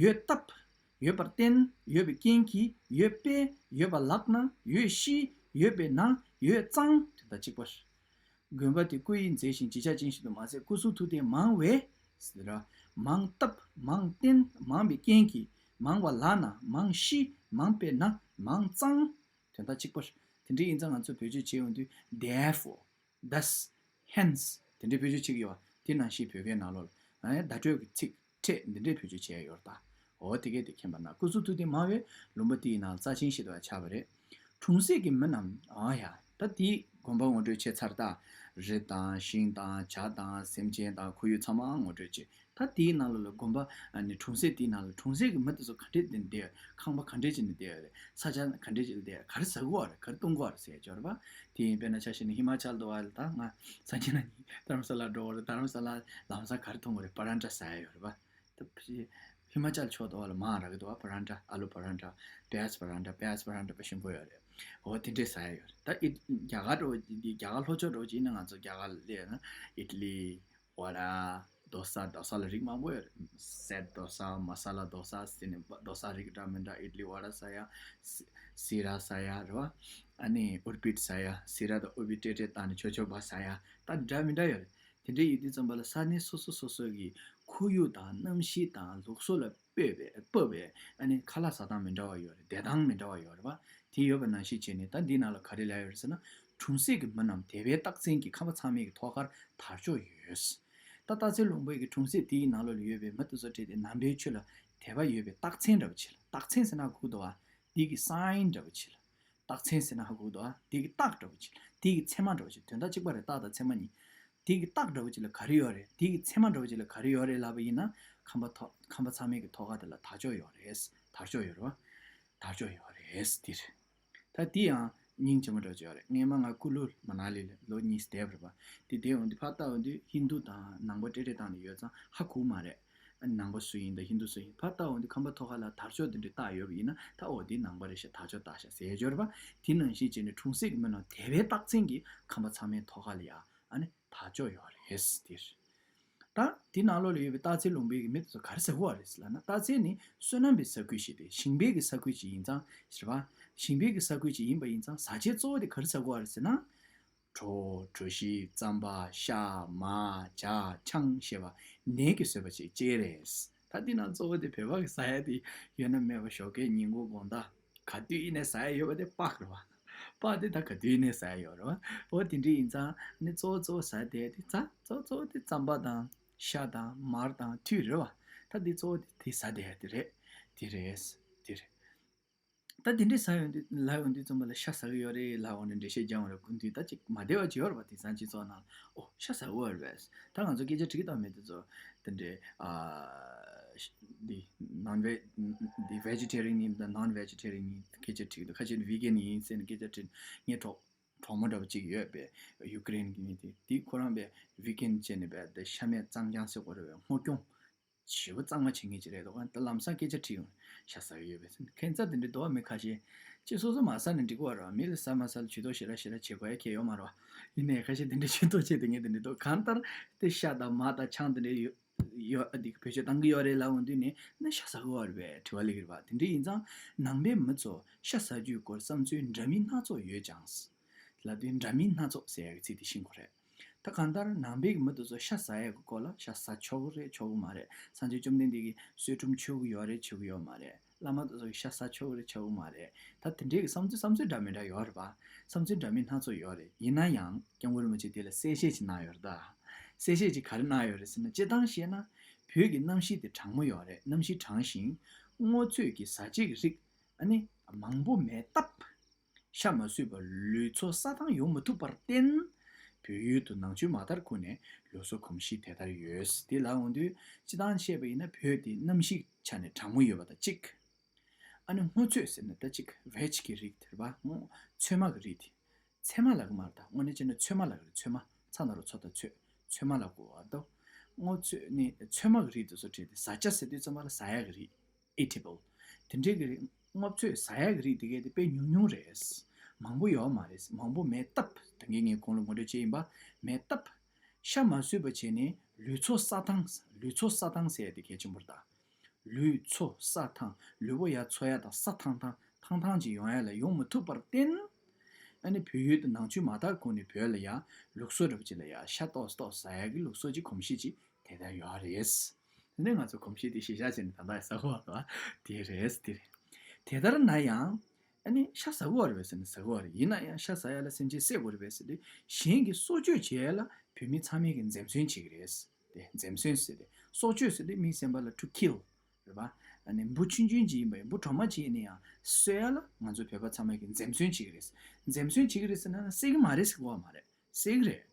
ཡོད་སྟབས། ཡོད་པར་བརྟེན། ཡོད་པའི་རྐྱེན་གྱིས། ཡོད་པས། ཡོད་པ་ལགས་ན། ཡོད་ཤི། ཡོད་པས་ན། ཡོད་ཙང་དོན་དག་གཅིག་པ་རེད། དགོན་པ་དེ་སྐུ་ཡིས་མཛེས་ཤིང་བརྗིད་ཆགས་ཅན་ཞིག་ཏུ་མ་ཟད་སྐུ་གསུང་ཐུགས་རྟེན་མང་བས་ཟེར་ར། མང་སྟབས། མང་བརྟེན། མང་བའི་རྐྱེན་གྱིས། མང་བ་ལགས་ན། མང་ཤི། མང་པས་ན། མང་ཙང་། དོན་དག་གཅིག་པ་རེད། དེ་འདྲ་ཡིན་ཙང་ང་ཚོས་བེད་སྤྱོད་བྱེད་ཡོང་དུས་therefore, thus, hence དེ་འདྲའི་བེད་སྤྱོད་བྱེད་ཀྱི་ཡོད་པ། དེ་ནང་བཞིན་བོད་སྐད་ནང་ལོགས་ལ་ཨ་ནི་བརྡ་སྤྲོད་ཀྱི་ཚིག་ཕྲད་འདི་འདྲའི་བེད་སྤྱོད་བྱས་ཡོད་རེད་ད། འོ་དེ་གས་དེ་མཁྱེན་པ་ན། སྐུ་གསུང་ཐུགས་རྟེན་མང་བས་ལུང་པ་དེའི་ནང་རྩ་ཆེན་ཞིག་ཏུ་ཆགས་པ་རེད། གྲོང་གསེབ་ཀྱི་མི་རྣམས། ཨ་ཡ། ད་དེའི་དགོན་པ་ངོ་སྤྲོད་བྱས་ཚར་ད། རི་དང་ཤིང་དང་བྱ་དང་སེམས་ཅན་དང་ཁོར་ཡུག་ཚང་མ་ངོ་སྤྲོད་བྱས། ད་དེའི་ནང་ལོགས་ལ་དགོན་པ་ཨ་ནི་གྲོང་གསེབ་དེའི་ནང་ལ་གྲོང་གསེབ་ཀྱི་མི་དེ་ཚོ་ག་འདྲས་དེ་བསྡད། ཁང་པ་ག་འདྲས་བྱས་ནས་བསྡད་ཡོད་རེད། ས་ཆ་ག་འདྲས་བྱས་ནས་བསྡད། ག་རེ་ཟ་གི་ཡོད་རེད། ག་རེ་བཏུང་གི་ཡོད་རེད་ཟེར་ཡ་ཅིག་ཡོད་རེད་པ། དེ་ཡིན་པས་ན་ཆ་བཞག་ན་ཧི་མ་ཅལ་དུ་བ་ལ་ད་ང་སང་ཉིན་ན་ཉིན་དྷ་རམ་ས་ལ་འགྲོ་བ་རེད། དྷ་རམ་ས་ལ་ལམ་སང་ག་རེ་མཐོང་གི་རེད། པ་རན་ཏྲ་ཟ་ཡ་ཡོད་རེད་པ། ད་ཧི་མ་ཅལ་ཕྱོགས་དུ་བ་ལ་མང་རག་གི་འདུག་པ། པ་རན་ཏྲ། ཨ་ལུ་པ་རན་ཏྲ། པ་ཡཱ་ཛི་པ་རན་ཏྲ། པ་ཡཱ་ཛི་པ་རན་ཏྲ་དཔེ་ཞིམ་པོ་ཡོད་རེད། འོ་དེ་འདྲས་ཟ་ཡ་ཡོད་རེད། ད་ཨི་རྒྱ་གར་འགྲོ་བ་འདི་རྒྱ་གར་ལྷོ་ཕྱོགས་འགྲོ་བ་ཅིག་ཡིན་ན་ང་ཚོ་རྒྱ་གར་སླེབས་ན་ཨི་ཏི་ལི། བ་ཌ། རྡོ་ས། རྡོ་ས་ལ་རིགས་མང་པོ་ཡོད་རེད། སེད་རྡོ་ས། མ་ས་ལ་རྡོ་ས་ཟེར་ནས་རྡོ་ས་རིགས་འདྲ་མི་འདྲ། ཨི་ཏི་ལི་བ་ཌ་ཟ་ཡ། སི་སི་ར་ཟ་ཡ་རེད་པ། ཨ་ནི་ཨུར་པིད་ཟ་ཡ། སི་ར་དང་ཨུར་པིད་སྤྲེལ་སྤྲེལ་བཏང་ནས་ཆོ་ཆོ་བ་ཟ་ཡ། ད་འདྲ་མི་འདྲ་ཡོད་རེད། དེ་འདྲ་ཡོད་དུས་ཙམ་པ་ལ་ས་གནས་སོ་སོ་སོ་སོ་གི་ཁོར་ཡུག་དང་གནམ་གཤིས་དང་ལུགས་སྲོལ་ལ་དཔག་པའི་དཔག་པའི་ཨ་ནི་ཁ་ལག་ཟ་སྟངས་མི་འདྲ་བ་ཡོད་རེད། བསྡད་སྟངས་མི་འདྲ་བ་ཡོད་རེད་པ། དེ་ཡོད་པ་ནང་བཞིན་བྱས་ནས་ད་འདི་ནང་ལ་ག་རེ་ལབ་ཡོད་རེད་ཟེར་ན། གྲོང་གསེབ་ཀྱི་མི་རྣམས་དད་པའི་རྟགས་མཚན་གྱིས་ཁམས་པ་ཚང་མའི་གི་ཐོག་ཁར་དར་ལྕོག་ཡོད། ད་སྟག་འཚེར་ལུང་པའི་གི་གྲོང་གསེབ་དེའི་ནང་ལོགས་ལ་ཡོད་པའི་མི་དེ་ཚོ་གྲས་དེ་ནང་པའི་ཆོས་ལ་དད་པ་ཡོད་པའི་རྟགས་མཚན་འདྲ་པོ་ཅིག་ལ། རྟགས་མཚན་ཟེར་ན་ཧ་གོ་གི་འདུག་པ། འདི་གི་སའིན་འདྲ་པོ་ཅིག་ལ། རྟགས་མཚན་ཟེར་ན་ཧ་གོ་གི་འདུག་པ། འདི་གི་རྟགས་འདྲ་པོ་ཅིག་ལ། འདི་གི་མཚན་མ་འདྲ་པོ་ཅིག་དོན་དག་གཅིག་པ་རེད། རྟགས་དང་མཚན་མ་གཉིས། དེ་གི་རྟགས་འདྲ་བོ་ཅིག་ལ་ག་རེ་ཡོད་རེད། དེ་གི་མཚན་མ་འདྲ་བོ་ཅིག་ལ་ག་རེ་ཡོད་རེད་ལབ་པ་ཡིན་ན། ཁམས་པ་ཐོ་ཁམས་པ་ཚང་མའི་གི་ཐོག་ཁ་དེ་ལ་དར་ལྕོག་ཡོད་རེད། དར་ལྕོག་ཡོད་རེད་པ། དར་ལྕོག་ཡོད་རེད་དེ་རེད། ད་དེ་ཡང་སྙིང་རྗེ་མོ་འདྲ་བོ་ཅིག་ཡོད་རེད། སྔས་མ་ང་ཀུ་ལུ་མ་ན་ལི་ལ་ལོ་གཉིས་བསྡད་པ་རེད་པ། དེ་བསྡད་འོང་དུས་ཕར་ལྟ་འོང་དུས་ཧིན་དུ་དང་ནང་པ་སྤྲེལ་སྤྲེལ་བཏང་ནས་ཡོད་ཙང་ཧ་གོ་མ་རེད། ནང་པ་སུ་ཡིན་དང་ཧིན་དུ་སུ་ཡིན། ཕར་ལྟ་འོང་དུས་ཁམས་པ་ཐོག་ཁ་ལ་དར་ལྕོག་དེ་འདྲ་བཏགས་ཡོད་པ་ཡིན་ན། ད་འོ་དེ་ནང་པ་རེད་ཤག་དར་ལྕོག་བཏགས་ཤག་ཟེར་ཡ་ཅིག་ཡོད་རེད་པ། དེ་ནང་བཞིན་བྱས་ནས་གྲོང་གསེབ་ཀྱི་མི་རྣམས་དད་པའི་རྟགས་མཚན་གྱིས་ཁམས་པ་ཚང་མའི་ཐོག་ཁ་ལ་ཡ་ཨ་ནི་དར་ལྕོག་ཡོད་རེད་དེ། ད་དེ་ནང་ལོགས་ལ་ཡོད་པའི་སྟག་འཚེར་ལུང་པའི་གི་མི་དེ་ཚོ་ག་རེ་ཟ་གི་ཡོད་རེད་ཟེར་ལབ་ན། སྟག་འཚེར་ནི་སོ་ནམ་པའི་ས་ཁུལ་ཞིག་སྟེ། ཞིང་པའི་གི་ས་ཁུལ་ཞིག་ཡིན་ཙང་ཟེར་བ། ཞིང་པའི་གི་ས་ཁུལ་ཞིག་ཡིན་པ་ཡིན་ཙང་བཟའ་བཅའི་གཙོ་བོ་དེ་ག་རེ་ཟ་གི་ཡོད་རེད་ཟེར་ན། གྲོ། གྲོ་ཞིབ། རྩམ་པ། ཤ། མར། ཇ། ཆང་ཞེས་པ་ནས་ཀྱིས་བཟོས་པ་ཞིག་བཅས་རེད། ད་འདི་ནང་གཙོ་བོ་དེ་བོད་པ་གི་ཟ་ཡ་དེ་ཡོད་ན་མེད་པ། ཞོགས་ཀས་ཉིན་གུང་དགོང་དག་ག་དུས་ཡིན་ནའི་ཟ་ཡ་ཡོད་པ་དེ་སྤགས་རེད་པ། སྤགས་དེ་ད་ག་དུས་ཡིན་ནའི་ཟ་ཡ་ཡོད་རེད་པ། འོ་དེ་འདྲ་ཡིན་ཙང་ནི་གཙོ་བོ་གཙོ་བོ་ཟ་བསྡད་དེ་ཙ་གཙོ་བོ་གཙོ་བོ་དེ་རྩམ་པ་དང་ཤ་དང་མར་དང་ཐུད་རེད་པ། ད་འདི་གཙོ་བོ་དེ་དེ་ཟ་བསྡད་ཡ་དེ་རེད། དེ་རེད། དེ་རེད། ད་དེ་འདྲའི་ཟ་ཡོང་དུས་ལབ་ཡོང་དུས་ཙམ་པ་ལ་ཤ་ཟ་གི་ཡོད་རེད་ལབ་འོང་ནས་འགྲེལ་བཤད་རྒྱག་འོང་རེད། དགུན་དུས་ད་ཅིག་མ་བདེ་བ་ཅིག་ཡོད་རེད་པ། དེང་སང་སྤྱི་ཚོགས་ནང་ཨོ་ཤ་ཟ་གི་ཡོད་རེད་པས། ད་ང་ཚོ་སྐད་ཆ་དྲིས་ཀྱི་ད་མི་དེ་ཚོ་དེ་འདྲའི་ཨ་འདི་ནོན་ཝེ་འདི་ཝེ་ཇི་ཊེ་རི་ཡན་ཡིན་དང་ནོན་ཝེ་ཇི་ཊེ་རི་ཡན་ཡིན་སྐད་ཆ་དྲིས་ཀྱི་འདུག་ཁ་ཤས་ནི་ཝི་གན་ཡིན་ཟེར་ནས་སྐད་ཆ་དྲིས། ངའི་གྲོགས་གྲོགས་མོ་འདྲ་པོ་ཅིག་ཡོད་པས། ཡུ་ཀེ་རེན་གྱི་མི་དེ་དེ་ཁོ་རང་པས་ཝི་གན་བྱས་ནས་པས་དེ་ཤ་མེད་གཙང་རྐྱང་ཟེར་དགོས་རེད་པས། སྔོ་སྐྱོང་ཞེ་པོ་གཙང་མ་བྱེད་མཁན་ཅིག་རེད་འདུག་ད་ལམ་སང་སྐད་ཆ་དྲིས་ཡོང་། ཤ་ཟ་གི་ཡོད་པས་ཟེར། ཁྱད་མཚར་དེ་འདྲའི་འདུག་པ། མི་ཁ་ཤས་ཅིག་སོ་སོ་མ་ཟ་ནས་འགྲིག་གི་ཡོད་རེད་པ། མི་ལ་ཟ་མ་ཟ་ལ་ཇུས་གཏོགས་ཞེ་དྲག་ཞེ་དྲག་བྱེད་དགོས་ཡ་གང་ཡང་ཡོད་མ་རེད་པ། ཡིན་ནའི་ཁ་ཤས་དེ་འདྲའི་ཇུས་གཏོགས་བྱེད་དེ་ངས་དེ་འདྲ་འདུག་གང་ལྟར་དེ་ཤ་དང་མར་དང་ཆང་དེ་འདྲའི་ཡོད་ཡོད་ཨ་འདི་བེད་སྤྱོད་བཏང་གི་ཡོད་རེད་ལབ་འོང་དུས་ནས་ནི་ཤ་ཟ་གི་ཡོད་རེད་པས་དྲི་བ་སླེབས་ཀྱི་རེད་པ། དེ་འདྲ་ཡིན་ཙང་ནང་པའི་མི་ཚོ་ཤ་ཟ་རྒྱུའི་སྐོར་བསམ་ཚུལ་འདྲ་མིན་སྣ་ཚོགས་ཡོད་ཀྱང་། ལབ་དུས་འདྲ་མིན་སྣ་ཚོགས་ཟེར་ཡ་གི་ཚིག་དེ་ཤེས་དགོས་རེད། ད་གང་ལྟར་ནང་པའི་གི་མི་དེ་ཚོ་ཤ་ཟ་ཡ་གི་སྐོར་ལ་ཤ་ཟ་ཆོག་གི་རེད་ཆོག་གི་མ་རེད། སངས་རྒྱས་བཅོམ་ལྡན་འདས་ཀྱིས་གསོལ་ཁྲུམས་མཆོད་གི་ཡོད་རེད་མཆོད་གི་ཡོད་མ་རེད། བླ་མ་དེ་ཚོ་གིས་ཤ་ཟ་ཆོག་གི་རེད་ཆོག་གི་མ་རེད། ད་དེ་འདྲའི་གི་བསམ་ཚུལ་བསམ་ཚུལ་འདྲ་མི་འདྲ་ཡོད་རེད་པ། བསམ་ཚུལ་འདྲ་མིན་སྣ་ཚོགས་ཡོད་རེད། ཡིན་ན་ཡང་སྐྱབས་མགོན་རིན་པོ་ཆེ་དེ་ལ་གསལ་བཤད་ཅིག་གནང་ཡོད་རེད་ད། གསལ་བཤད་ཅིག་ག་རེ་གནང་ཡོད་རེད་ཟེར་ན། སྤྱིར་བཏང་བཤད་ན་བོད་ཀྱི་གནམ་གཤིས་དེ་གྲང་མོ་ཡོད་རེད། གནམ་གཤིས་གྲང་ཞིང་སྔོ་ཚོད་ཀྱི་བཟའ་བཅའི་གི་རིགས་ཨ་ནི་མང་པོ་མེད་སྟབས། ཤ་མ་ཟོས་པར་ལུས་འཚོ་ས་ཐང་ཡོང་མི་ཐུབ་པར་བརྟེན། བོད་ཡུལ་དུ་ནང་ཆོས་མ་དར་གོང་ནས་ལུགས་སྲོལ་གོམས་གཤིས་དེ་ལྟར་ཡོད། དེ་ལ་འོང་དུས་སྤྱི་བཏང་བཤད་པ་ཡིན་ན་བོད་དེ་གནམ་གཤིས་ཆ་ནས་གྲང་མོ་ཡོད་པ་དང་གཅིག་ཨ་ནི་སྔོ་ཚོད་ཟེར་ན་ད་གཅིག་བེ་ཇི་གི་རིགས་དེ་རེད་པ། སྔོ་ཚོད་མ་གི་རིགས་དེ། ཚོད་མ་ལབ་གི་མ་རེད། ད་དངོས་གནས་བྱས་ན་ཚོད་མ་ལབ་གི་རེད། ཚོད་མ། ཚ་ན་རོ་ཚོད་ད་ཚོད། ཚོད་མ་ལབ་དགོས་པ་འདུག་སྔོ་ཚོད་ནི་ཚོད་མ་གི་རིགས་དེ་ཚོ་བྲིས་ཏེ་བཟའ་བཅའ་ཟེར་དུས་ཙམ་པ་ལ་ཟ་ཡག་གི་རིགས། ཨི་ཊེ་བལ། དེ་འདྲའི་གི་རིགས་སྔོ་ཚོད་ཟ་ཡག་གི་རིགས་དེ་གས་དེ་དཔེ་ཉུང་ཉུང་རེད། མང་པོ་ཡོད་མ་རེད། མང་པོ་མེད་སྟབས། ད་གིན་ངས་གོང་ལ་ངོ་སྤྲོད་བྱས་ཡིན་པ། མེད་སྟབས། ཤ་མ་ཟོས་པ་བྱས་ནས་ལུས་འཚོ་ས་ཐང་། ལུས་འཚོ་ས་ཐང་ཟེར་ཡ་དེ་གལ་ཆེན་པོ་རེད་ད། ལུས་འཚོ་ས་ཐང་། ལུས་པོ་ཡར་འཚོ་ཡ་དང་ས་ཐང་ཐང་ཐང་ཐང་ཅིག་ཡོང་ཡ་ལ་ཡོང་མི་ཐུབ་པར་བརྟེན། ཨ་ནི་བོད་ཡུལ་དུ་ནང་ཆོས་མ་དར་གོང་ནས་བོད་ལ་ཡ་ལུགས་སྲོལ་འདྲ་པོ་ཅིག་ལ་ཡ་ཤ་ཏོག་ཙམ་ཏོག་ཙམ་ཟ་ཡ་གི་ལུགས་སྲོལ་གྱི་གོམས་གཤིས་ཅིག་དེ་ལྟར་ཡོད་རེད། དེ་ནས་ང་ཚོ་གོམས་གཤིས་དེ་གཞི་བཞག་བྱས་ནས་ད་ལྟ་ཟ་གི་ཡོད་རེད་པ། དེ་རེད། དེ་རེད། དེ་ལྟར་ན་ཡང་། ཨ་ནི་ཤ་ཟ་དགོས་རེད་པས་ཟེར་ན་ཟ་དགོས་རེད། ཡིན་ན་ཡང་ཤ་ཟ་ཡ་ལ་སེམས་ཅན་བསད་དགོས་རེད་པས་ཟེར་དུས་གཞན་གྱི་སྲོག་གཅོད་བྱེད་ཡ་ལ་བོད་མི་ཚང་མས་ཀྱི་འཛེམ་ཟོན་བྱེད་ཀྱི་རེད། དེ་འཛེམ་ཟོན་ཟེར་ཏེ་སྲོག་གཅོད་ཟེར་དུས་མིང་གཞན་པ་ལ་to kill རེད་པ། ཨ་ནི་འབུ་ཆུང་ཆུང་ཅིག་ཡིན་པ་ཡིན། འབུ་གྲོག་མ་ཅིག་ཡིན་ན་ཡང་གསོད་ཡ་ལ་ང་ཚོ་བོད་པ་ཚང་མས་ཀྱི་འཛེམ་ཟོན་བྱེད་ཀྱི་རེད། འཛེམ་ཟོན་བྱེད་ཀྱི་རེད་ཟེར་ན་བསད་ཀྱི་མ་རེད་ཟེར་གྱི་ཡོད་མ་རེད། བསད་ཀྱི་རེད།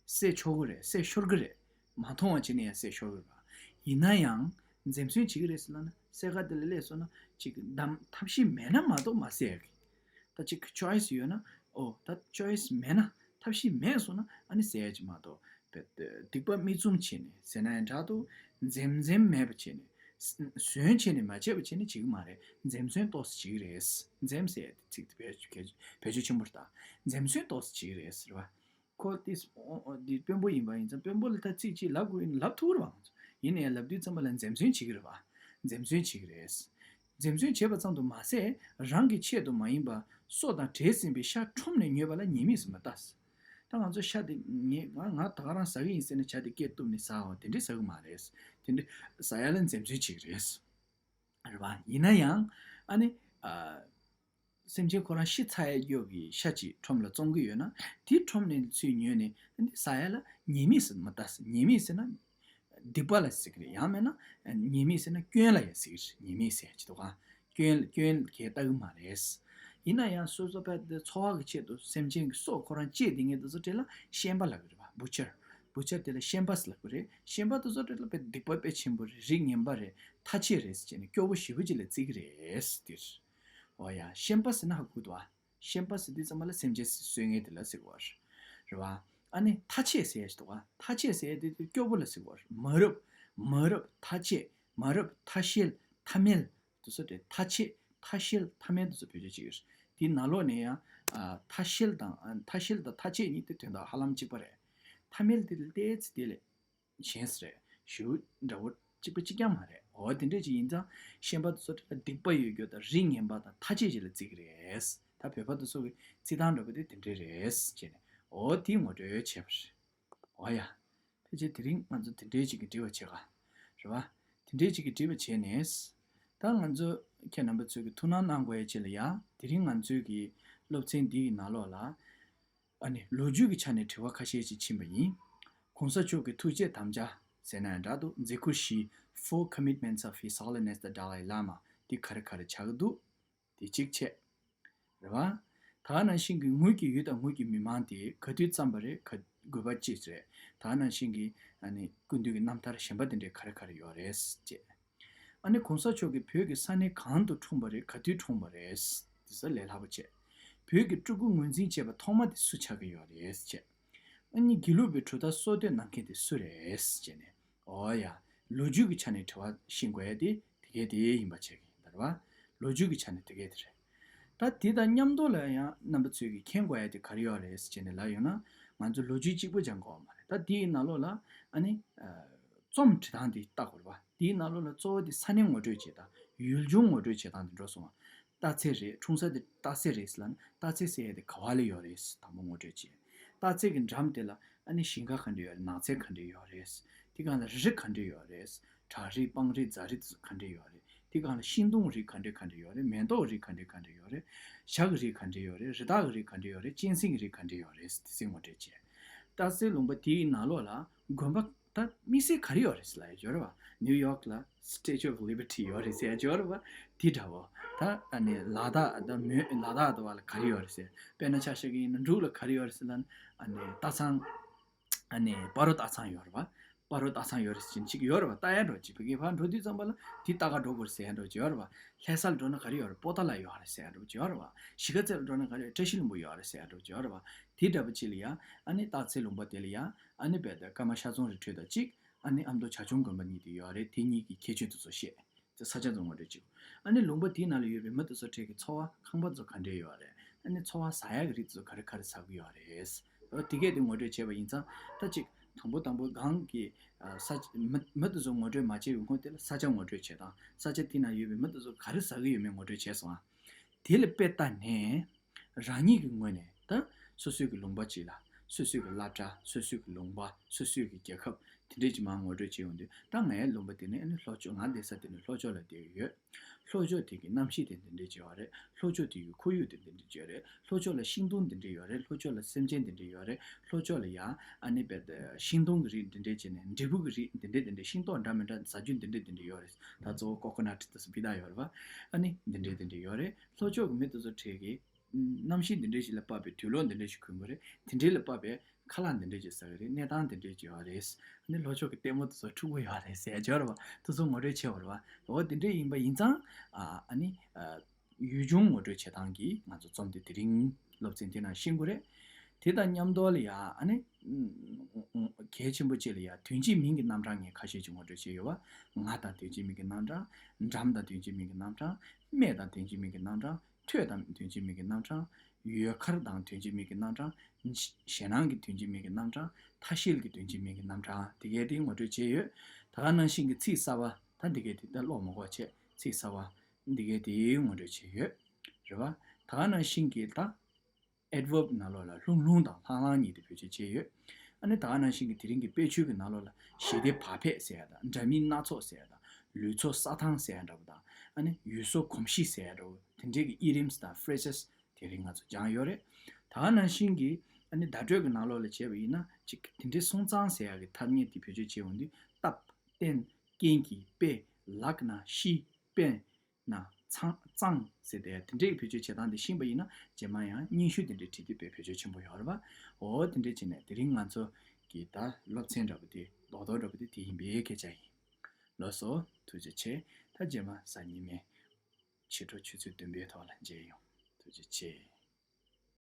བསད་ཆོག་གི་རེད། བསད་ཤོར་གི་རེད། མ་མཐོང་བ་བྱས་ནས་ཡང་བསད་ཤོར་གི་རེད་པ། ཡིན་ན་ཡང་འཛེམ་ཟོན་བྱེད་ཀྱི་རེད་ཟེར་ལབ་ན་བསད་ག་དེ་ལ་སླེབས་སོང་ན་ཅིག་གདམ་ཐབས་ཤེས་མེད་ན་མ་གཏོགས་མ་བསད་ཡ་གི། ད་ཅིག་ཆོའི་སི་ཡོད་ན། ཨོ་ད་ཆོའི་སི་མེད་ན། ཐབས་ཤེས་མེད་སོང་ན་ཨ་ནི་བསད་ཡ་ཅིག་མ་གཏོགས་སྡིག་པ་མིག་བཙུམ་བྱས་ནས་ཟེར་ན་ཡང་འདྲ་འདུག་འཛེམ་འཛེམ་མེད་པ་བྱས་ནས། ཟོན་བྱས་ནས་མ་བྱས་པ་བྱས་ནས་བྱེད་ཀྱི་མ་རེད། འཛེམ་ཟོན་ཏོག་ཙམ་བྱེད་ཀྱི་རེད། འཛེམ་ཟེར་ཡ་དེ་ཚིག་དེ་བེད་སྤྱོད་ཆེན་པོ་རེད་ད། འཛེམ་ཟོན་ཏོག་ཙམ་བྱེད་ཀྱི་རེད་ཟེར་བ། ཁོ་ཏིས་ཨོ་ཨོ་འདི་དཔོན་པོ་ཡིན་པ་ཡིན་ཙང་དཔོན་པོ་ལ་ད་ཚིག་གཅིག་ལབ་དགོས་ཡིན་ལབ་ཐུབ་རེད་པ། ང་ཚོ་ཡིན་ནའི་ལབ་དུས་ཙམ་པ་ལ་འཛེམ་ཟོན་བྱེད་ཀྱི་རེད་པ། འཛེམ་ཟོན་བྱེད་ཀྱི་རེད། འཛེམ་ཟོན་བྱེད་པ་ཙམ་དུ་མ་ཟད་རང་གི་ཆེད་དུ་མ་ཡིན་པ་སྲོག་དང་བྲལ་ཟིན་པའི་ཤ་ཁྲོམ་ནས་ཉོས་པ་ལ་ཉེས་དམིགས་སུ་མི་ལྟ། ད་ང་ཚོ་ཤ་དེ་ངས་ང་ང་ད་ག་རང་ཟ་གི་ཡིན་ཟེར་ནས་ཤ་དེ་སྐད་བཏུབ་ནས་ཟ་འོ་དེ་འདྲས་ཟ་གི་མ་རེད། དེ་འདྲས་ཟ་ཡ་ལ་འཛེམ་ཟོན་བྱེད་ཀྱི་རེད། རེད་པ། ཡིན་ན་ཡང་ཨ་ནི་ཨ། སེམས་ཅན་ཁོ་རང་ཤི་ཚར་ཡ་ཡོད་ཀྱི་ཤ་ཅིག་ཁྲོམ་ལ་བཙོང་གི་ཡོད་ན་དེ་ཁྲོམ་ནས་ཚུར་ཉོས་ནས་ཨ་ནི་ཟ་ཡ་ལ་ཉེས་དམིགས་སུ་མི་ལྟ། ཉེས་དམིགས་ཟེར་ན་སྡིག་པ་ལ་ཟེར་གི་རེད། ཡང་མིན་ན་ཉེས་དམིགས་ཟེར་ན་སྐྱོན་ལ་ཡང་ཟེར་གི་རེད། ཉེས་དམིགས་ཟེར་ཡ་ཅིག་འདུག་ག་སྐྱོན་སྐྱོན་གལ་ལྟ་གི་མ་རེད། ཡིན་ན་ཡང་སོ་སོ་དཔེ་འཚོ་བ་གི་ཆེད་དུ་སེམས་ཅན་གྱི་སྲོག་ཁོ་རང་བཅད་དེ་ངེས་དུ་སོ་བྲེལ་ལ་བཤན་པ་ལབ་གི་རེད་པ། བུ་ཆར། བུ་ཆར་དེ་ལ་བཤན་པ་ཟེར་ལབ་གི་རེད། བཤན་པ་དེ་ཚོ་དེ་ལ་དཔེ་སྡིག་པ་དཔེ་ཆེན་པོ་རེད། རིགས་ངན་པ་རེད། ཐ་ཆད་རེད་ཟེར་ནས་སྐྱོ་པོ་ཞེ་པོ་ཅིག་ལ་བརྩི་གི་རེད་འདིར། འོ་ཡ། བཤན་པ་ཟེར་ན་ཧ་གོ་འདུག་ཨ། བཤན་པ་ཟེར་དུས་ཙམ་པ་ལ་སེམས་ཅན་གསོད་མཁན་དེ་ལ་ཟེར་གི་རེད་པ། ཨ་ནི་ཐ་ཆད་ཟེར་ཡ་ཞིག་འདུག་ཨ། ཐ་ཆད་ཟེར་ཡ་དེ་དེ་སྐྱོ་པོ་ལ་ཟེར་གི་རེད་པ། མ་རབས། མ་རབས་ཐ་ཆད། མ་རབས་ཐ་ཤལ་ཐ་མལ། དེ་ཚོ་དེ་ཐ་ཆད་ཐ་ཤལ་ཐ་མལ་དེ་ཚོ་བེད་སྤྱོད་བྱེད་ཀྱི་རེད། དེའི་ནང་ལོགས་ནས་ཡང་ཨ་ཐ་ཤལ་དང་ཨ་ཐ་ཤལ་དང་ཐ་ཆད་གཉིས་དེ་དོན་དག་ཧ་ལམ་གཅིག་པ་རེད། ཐ་མལ་དེ་ལ་ཏོག་ཙམ་དེ་ལས་གཞན་ཞིག་རེད། ཞེ་པོ་འདྲ་པོ་གཅིག་པ་གཅིག་རྐྱང་མ་རེད། འོ་དེ་འདྲ་ཅིག་ཡིན་ཙང་བཤན་པ་དེ་ཚོ་དེ་ལ་སྡིག་པ་ཡོད་རྒྱུ་དང་རིགས་ངན་པ་དང་ཐ་ཆད་ཅིག་ལ་བརྩི་གི་རེད། ད་བོད་པ་དེ་ཚོ་གི་བརྩི་སྟངས་འདྲ་པོ་དེ་དེ་འདྲ་རེད་ཅེས་ནས་འོ་དེ་ངོ་སྤྲོད་བྱས་པ་རེད། འོ་ཡ། ཕལ་ཆེར་དེ་རིང་ང་ཚོ་དེ་འདྲའི་ཅིག་གི་འབྲེལ་བ་བྱེད་ག་རེད་པ། དེ་འདྲའི་ཅིག་གི་འབྲེལ་བ་བྱས་ནས། ད་ང་ཚོ་ཁྱེད་རྣམ་པ་ཚོས་ཀྱི་ཐུགས་སྣང་གནང་དགོས་ཡ་ཅིག་ལ་ཡ། དེ་རིང་ང་ཚོའི་གི་སློབ་ཚན་འདི་ཡི་ནང་ལོགས་ལ། ཨ་ནི་ལོ་རྒྱུས་ཀྱི་ཆ་ནས་དྲི་བ་ཁ་ཤས་ཅིག་ཕྱིན་པ་ཡིན། གོང་ས་མཆོག་གི་ཐུགས་བསྐྱེད་དམ་བཅའ་ཟེར་ན་ཡང་འདྲ་འདུག་མཛད་ཁུར་བཞི། Four Commitments of His Holiness the Dalai Lama འདི་ག་རེ་ག་རེ་ཆགས་ཀྱི་འདུག་དེ་གཅིག་བྱས། རེད་བ། ད་ག་ནང་བཞིན་གྱི་ངོས་ཀྱི་ཡུལ་དང་ངོས་ཀྱི་མི་མང་དེ་ག་དུས་བརྩམས་པ་རེད། ག་དགོས་པ་ཅི་རེད། ད་ག་ནང་བཞིན་གྱི་ཨ་ནི་སྐུ་མདུན་གྱི་རྣམ་ཐར་གཞན་པ་དེ་འདྲའི་ག་རེ་ག་རེ་ཡོད་རེད་ཅེས། ཨ་ནི་གོང་ས་མཆོག་གིས་བོད་ཀྱི་ས་གནས་གང་དུ་འཁྲུངས་པ་རེད། ག་དུས་འཁྲུངས་པ་རེད། དེ་ཚོ་ལས་སླ་པོ་བྱས། བོད་ཀྱི་སྤྲུལ་སྐུ་ངོས་འཛིན་བྱས་པ་ཐོག་མ་དེ་སུ་ཆགས་ཀྱི་ཡོད་རེད་ཅེས། ཨ་ནི་དགེ་ལུགས་པའི་གྲུབ་མཐའ་སྲོལ་གཏོད་གནང་མཁན་དེ་སུ་རེད་ཅེས་ནས། འོ་ཡ། ལོ་རྒྱུས་ཀྱི་ཆ་ནས་དྲི་བ་ཤེས་དགོས་ཡ་དེ་དེ་གས་དེ་ཡིན་པ་བྱེད་ཀྱི་ཡིན་ད་རེད་བ། ལོ་རྒྱུས་ཀྱི་ཆ་ནས་དེ་གས་དེ་རེད། ད་དེ་དང་མཉམ་དུ་ལ་ཡང་རྣམ་པ་ཚོས་ཀྱིས་མཁྱེན་དགོས་ཡ་དེ་ག་རེ་ཡོད་རེད་ཟེར་ནས་ལབ་ཡོང་ན། ང་ཚོ་ལོ་རྒྱུས་གཅིག་པུ་སྦྱང་དགོས་པ་མ་རེད། ད་དེའི་ནང་ལོགས་ལ་ཨ་ནི་རྩོམ་འབྲི་སྟངས་དེ་བལྟ་དགོས་རེད་བ། དེའི་ནང་ལོགས་ལ་གཙོ་བོ་དེ་ས་གནས་ངོ་སྤྲོད་བྱེད་སྟངས། ཡུལ་ལྗོངས་ངོ་སྤྲོད་བྱེད་སྟངས་དེ་འགྲོ་སོང་བ། སྟག་འཚེར་རེད། འཁྲུངས་ས་དེ་སྟག་འཚེར་རེད་ཟེར་ལབ་ན་སྟག་འཚེར་ཟེར་ཡ་དེ་ག་བ་ལ་ཡོད་རེད། དང་པོ་ངོ་སྤྲོད་བྱེད། སྟག་འཚེར་གྱི་འགྲམ་དེ་ལ་ཨ་ནི་ཞིང་ཁ་ག་འདྲ་ཡོད་རེད། ནགས་ཚལ་ག་འདྲ་ཡོད་རེད། དེ་སྒང་ལ་རི་ག་འདྲ་ཡོད་རེད། བྲག་རི་སྤང་རི་རྫ་རི་དེ་ཚོ་ག་འདྲ་ཡོད་རེད། དེ་སྒང་ལ་ཤིང་སྡོང་རིགས་ག་འདྲ་ག་འདྲ་ཡོད་རེད། མེ་ཏོག་རིགས་ག་འདྲ་ག་འདྲ་ཡོད་རེད། བྱ་གི་རིགས་ག་འདྲ་ཡོད་རེད། རི་དྭགས་ཀྱི་རིགས་ག་འདྲ་ཡོད་རེད། གཅན་གཟན་གྱི་རིགས་ག་འདྲ་ཡོད་རེད། དེ་ཚོ་ངོ་སྤྲོད་བྱེད། སྟག་འཚེར་ལུང་པ་དེའི་ནང་ལོགས་ལ་དགོན་པ་ དམིགས་བསལ་ག་རེ་ཡོད་རེད་ཟེར་ལབ་ཡ་ཅིག་ཡོད་རེད་བ། ནིའུ་ཡོག་ལ་Statue of Liberty ཡོད་རེད་ཟེར་ཡ་ཅིག་ཡོད་རེད་བ། དེ་འདྲ་བོ། ད་ཨ་ནི་ལ་དྭགས་ད་མོན་ལ་དྭགས་དུ་བ་ལ་ག་རེ་ཡོད་རེད་ཟེར། དཔེར་ན་ཆ་བཞག་གི་ཡིན་ན་འབྲུག་ལ་ག་རེ་ཡོད་རེད་ཟེར་ན། ཨ་ནི་སྟག་ཚང་། ཨ་ནི་སྤ་རོ་སྟག་ཚང་ཡོད་རེད་བ། སྤ་རོ་སྟག་ཚང་ཡོད་རེད་ཟེར་གྱིན་ཅིག་ཡོད་རེད་བ། ལྟ་ཡ་འགྲོ་ཅིག་བོད་སྐད་ཕར་འགྲོ་དུས་ཙམ་པ་ལ་དེ་ལྟ་ག་འགྲོ་དགོས་རེད་ཟེར་ཡ་འགྲོ་ཅིག་ཡོད་རེད་བ། ལྷ་ས་ལ་འགྲོ་ན་ག་རེ་ཡོད་རེད། པོ་ཏཱ་ལ་ཡོད་རེད་ཟེར་ཡ་འགྲོ་ཅིག་ཡོད་རེད་བ། གཞིས་ཀ་རྩེ་ལ་འགྲོ་ན་ག་རེ་ཡོད། བཀྲ་ཤིས་ལྷུན་པོ་ཡོད་རེད་ཟེར་ཡ་འགྲོ་ཅིག་ཡོད་རེད་བ། དེ་འདྲ་པོ་ཅིག་ལ་ཡ། ཨ་ནི་སྟག་འཚེར་ལུང་པ་དེ་ལ་ཡ། ཨ་ནི་རྦད་དེ་ཀརྨ་ཤར་རྫོང་རི་ཁྲོད་དང་གཅིག་ཨ་ནི་ཨ་མདོ་བྱ་ཁྱུང་དགོན་པ་གཉིས་དེ་ཡོད་རེད། དེ་གཉིས་ཀྱི་ཁྱད་ཆོས་དེ་ཚོ་བཤད། དེ་ས་ཆ་ཚོ་ངོ་སྤྲོད་བྱེད། ཨ་ནི་ལུང་པ་དེའི་ནང་ལ་ཡོད་པའི་མི་དེ་ཚོ་གྲས་ཀྱི་འཚོ་བ་ཁང་པ་ཚོ་ག་འདྲས་ཡོད་རེད། ཨ་ནི་འཚོ་བ་ཟ་ཡག་གི་རིགས་དེ་ཚོ་ག་རེ་ག་རེ་ཟ་གི་ཡོད་རེད། འོ་དེ་གས་དེ་ངོ་སྤྲོད་བྱས་པ་ཡིན་ཙང་ད་ཅིག་དང་པོ་དང་པོ་གང་གི་ཨ་ས་མི་མི་དེ་ཚོ་ངོ་སྤྲོད་མ་བྱས་པའི་སྔོན་དེ་ལ་ས་ཆ་ངོ་སྤྲོད་བྱེད་དང་། ས་ཆ་དེ་ན་ཡོད་པའི་མི་དེ་ཚོ་ག་རེ་ཟ་གི་ཡོད་མེད་ངོ་སྤྲོད་བྱས་སོང་ཨ། དེ་ལ་དཔེ་ལྟ་ནས་རང་ཉིད་ཀྱི་ངོས་ནས་ད་སོ་སོའི་གི་ལུང་པ་གཅིག་ལ་སོ་སོའི་གི་སློབ་གྲྭ། སོ་སོའི་གི་ལུང་པ། སོ་སོའི་གི་རྒྱལ་ཁབ་དེ་འདྲས་ཅིག་མར་ངོ་སྤྲོད་བྱེད་ཡོང་དུས། ད་ངའི་ལུང་པ་དེ་ནི་ཨ་ནི་ལྷོ་ཕྱོགས། ང་བསྡད་ས་དེ་ནི་ལྷོ་ཕྱོགས་ལ་བསྡད་ཡོད། ལྷོ་ཕྱོགས་དེ་གི་གནམ་གཤིས་དེ་འདི་འདྲས་ཅིག་ཡོད་རེད། ལྷོ་ཕྱོགས་དེ་གི་ཁོར་ཡུག་དེ་འདི་འདྲས་ཅིག་ཡོད་རེད། ལྷོ་ཕྱོགས་ལ་ཤིང་སྡོང་འདི་འདྲས་ཡོད་རེད། ལྷོ་ཕྱོགས་ལ་སེམས་ཅན་འདི་འདྲས་ཡོད་རེད། ལྷོ་ཕྱོགས་ལ་ཡ་ཨ་ནི་བེད་ཤིང་སྡོང་གི་རིགས་འདི་འདྲས་བྱས་ནས་འབྲས་བུ་གི་རིགས་འདི་འདྲས་འདི་འདྲས། ཤིང་ཏོག་འདྲ་མི་འདྲ་ཟ་རྒྱུ་འདི་འདྲས་འདི་འདྲས་ཡོད་རེད། ད་གཙོ་བོ་ཀོ་ཀོ་ནཊ་དེ་ཚོ་བི་ད་ཡོད་རེད་བ། ཨ་ནི་འདི་འདྲས་འདི་འདྲས་ཡོད་རེད། ལྷོ་ཕྱོགས་ཀྱི་མི་དེ་ཚོ་གྲས་ཀྱི་གནམ་གཤིས་འདི་འདྲས་ཞིག་ལ་དཔག་པའི་དུག་ལོག་འདི་འདྲས་ཞིག་གོན་གྱི་རེད། དེ་འདྲས་ལ་དཔག་པའི་ཁ་ལག་འདི་འདྲས་ཞིག་ཟ་གི་རེད། གནས་སྟངས་འདི་འདྲས་ཞིག་ཡོད་རེད། ཨ་ནི་ལྷོ་ཕྱོགས་ཀྱི་ལྟད་མོ་དེ་ཚོ་འཁྲུག་པོ་ཡོད་རེད་ཟེར་ཡ་ཅིག་ཡོད་རེད་བ། དེ་ཚོ་ངོ་སྤྲོད་བྱས་པ་རེད་བ། འོ་དེ་འདྲས་ཡིན་པ་ཡིན་ཙང་ཨ་ཨ་ནི་ཨ་ཡུལ་ལྗོངས་ངོ་སྤྲོད་བྱེད་སྟངས་ཀྱི་ང་ཚོ་རྩོམ་དེ་དེ་རིང་སློབ་ཚན་དེ་ནང་ཤེས་དགོས་རེད། དེ་དང་མཉམ་དུ་ལ་ཡ་ཨ་ནི་གལ་ཆེན་པོ་གཅིག་ལ་ཡ་དོན་གཅིག་མིང་གི་རྣམ་གྲངས་ངས་ཁ་ཤས་ཅིག་ངོ་སྤྲོད་བྱས་ཡོད་བ། ང་དང་དོན་གཅིག་མིང་གི་རྣམ་གྲངས། འགྲམ་དང་དོན་གཅིག་མིང་གི་རྣམ་གྲངས། སྨད་དང་དོན་གཅིག་མིང་གི་རྣམ་གྲངས། ཐོད་དང་དོན་གཅིག་མིང་གི་རྣམ་གྲངས། ཡུལ་མཁར་དང་དོན་གཅིག་མིང་གི་རྣམ་གྲངས། ཞེད་སྣང་གི་དོན་གཅིག་མིང་གི་རྣམ་གྲངས། ཐ་ཤལ་གྱི་དོན་གཅིག་མིང་གི་རྣམ་གྲངས་དེ་གས་དེ་ངོ་སྤྲོད་བྱས་ཡོད། ད་ག་ནང་བཞིན་གྱི་ཚིག་གསར་བ་ད་འདི་གས་དེ་ད་ཀློག་མི་དགོས་བྱས། ཚིག་གསར་བ་འདི་གས་དེ་ངོ་སྤྲོད་བྱས་ཡོད་རེད་བ། ད་ག་ནང་བཞིན་གྱི་ད་ཨེཌ་ཝརབ་ནང་ལོགས་ལ་ལྷུང་ལྷུང་དང་ལྷང་ལྷང་གཉིས་དེ་བེད་སྤྱོད་བྱས་ཡོད། ཨ་ནི་ད་ག་ནང་བཞིན་གྱི་དེ་རིང་གི་དཔེ་ཆོས་ཀྱི་ནང་ལོགས་ལ་ཞི་བདེ་བག་ཕེབས་ཟེར་ཡ་དང་། འདྲ་མིན་སྣ་ཚོགས་ཟེར་ཡ་དང་། ལུས་སྲོག་སྲ་ཐང་ཟེར་ཡ་འདྲ་པོ་དང་། ཨ་ནི་ཡུལ་སྲོལ་གོམས་གཤིས་ཟེར་ཡ་འདྲ་པོ་དེ་འདྲའི་གི་ཨི་རིམ་དང་ཕི་རེ་ཛེས་དེ་རིང་ང་ཚོ་སྦྱངས་ཡོད་རེད། ད་ག་ནང་བཞིན་གྱི་ཨ་ནི་བརྡ་སྤྲོད་ཀྱི་ནང་ལོགས་ལ་བྱས་པ་ཡིན་ན་ཅིག་དེ་འདྲའི་སོང་ཙང་ཟེར་ཡ་གི་ཐ་སྙད་དེ་བེད་སྤྱོད་བྱེད་ཡོང་དུས་སྟབས། བསྟན། རྐྱེན་གྱིས། དཔེ། ལག་ན། ཤི། དཔེ། ན། ཚང་། གཙང་ཟེར་ཏེ་དེ་འདྲའི་བེད་སྤྱོད་བྱེད་སྟངས་དེ་ཤེས་པ་ཡིན་ན་རྗེས་མ་ཡང་སྙན་ཞུ་དེ་འདྲའི་བྲིས་དུས་དཔེ་བེད་སྤྱོད་ཆེན་པོ་ཡོད་རེད་པ། འོ་དེ་འདྲའི་བྱས་ནས་དེ་རིང་ང་ཚོ་གི་ད་སློབ་ཚན་འདྲ་པོ་དེ་རྡོག་རྡོག་འདྲ་པོ་དེ་དེ་ཡིན་པའི་སྐད་ཆ་ཡིན། ལགས་སོ། ཐུགས་རྗེ་ཆེ། ད་རྗེས་མ་གཟའ་ཉི་མའི་ཕྱི་དྲོ་ཆུ་ཚོད་བདུན་པའི་ཐོག་ལ་མཇལ་ཡོང་། ཐུགས་རྗེ་ཆེ།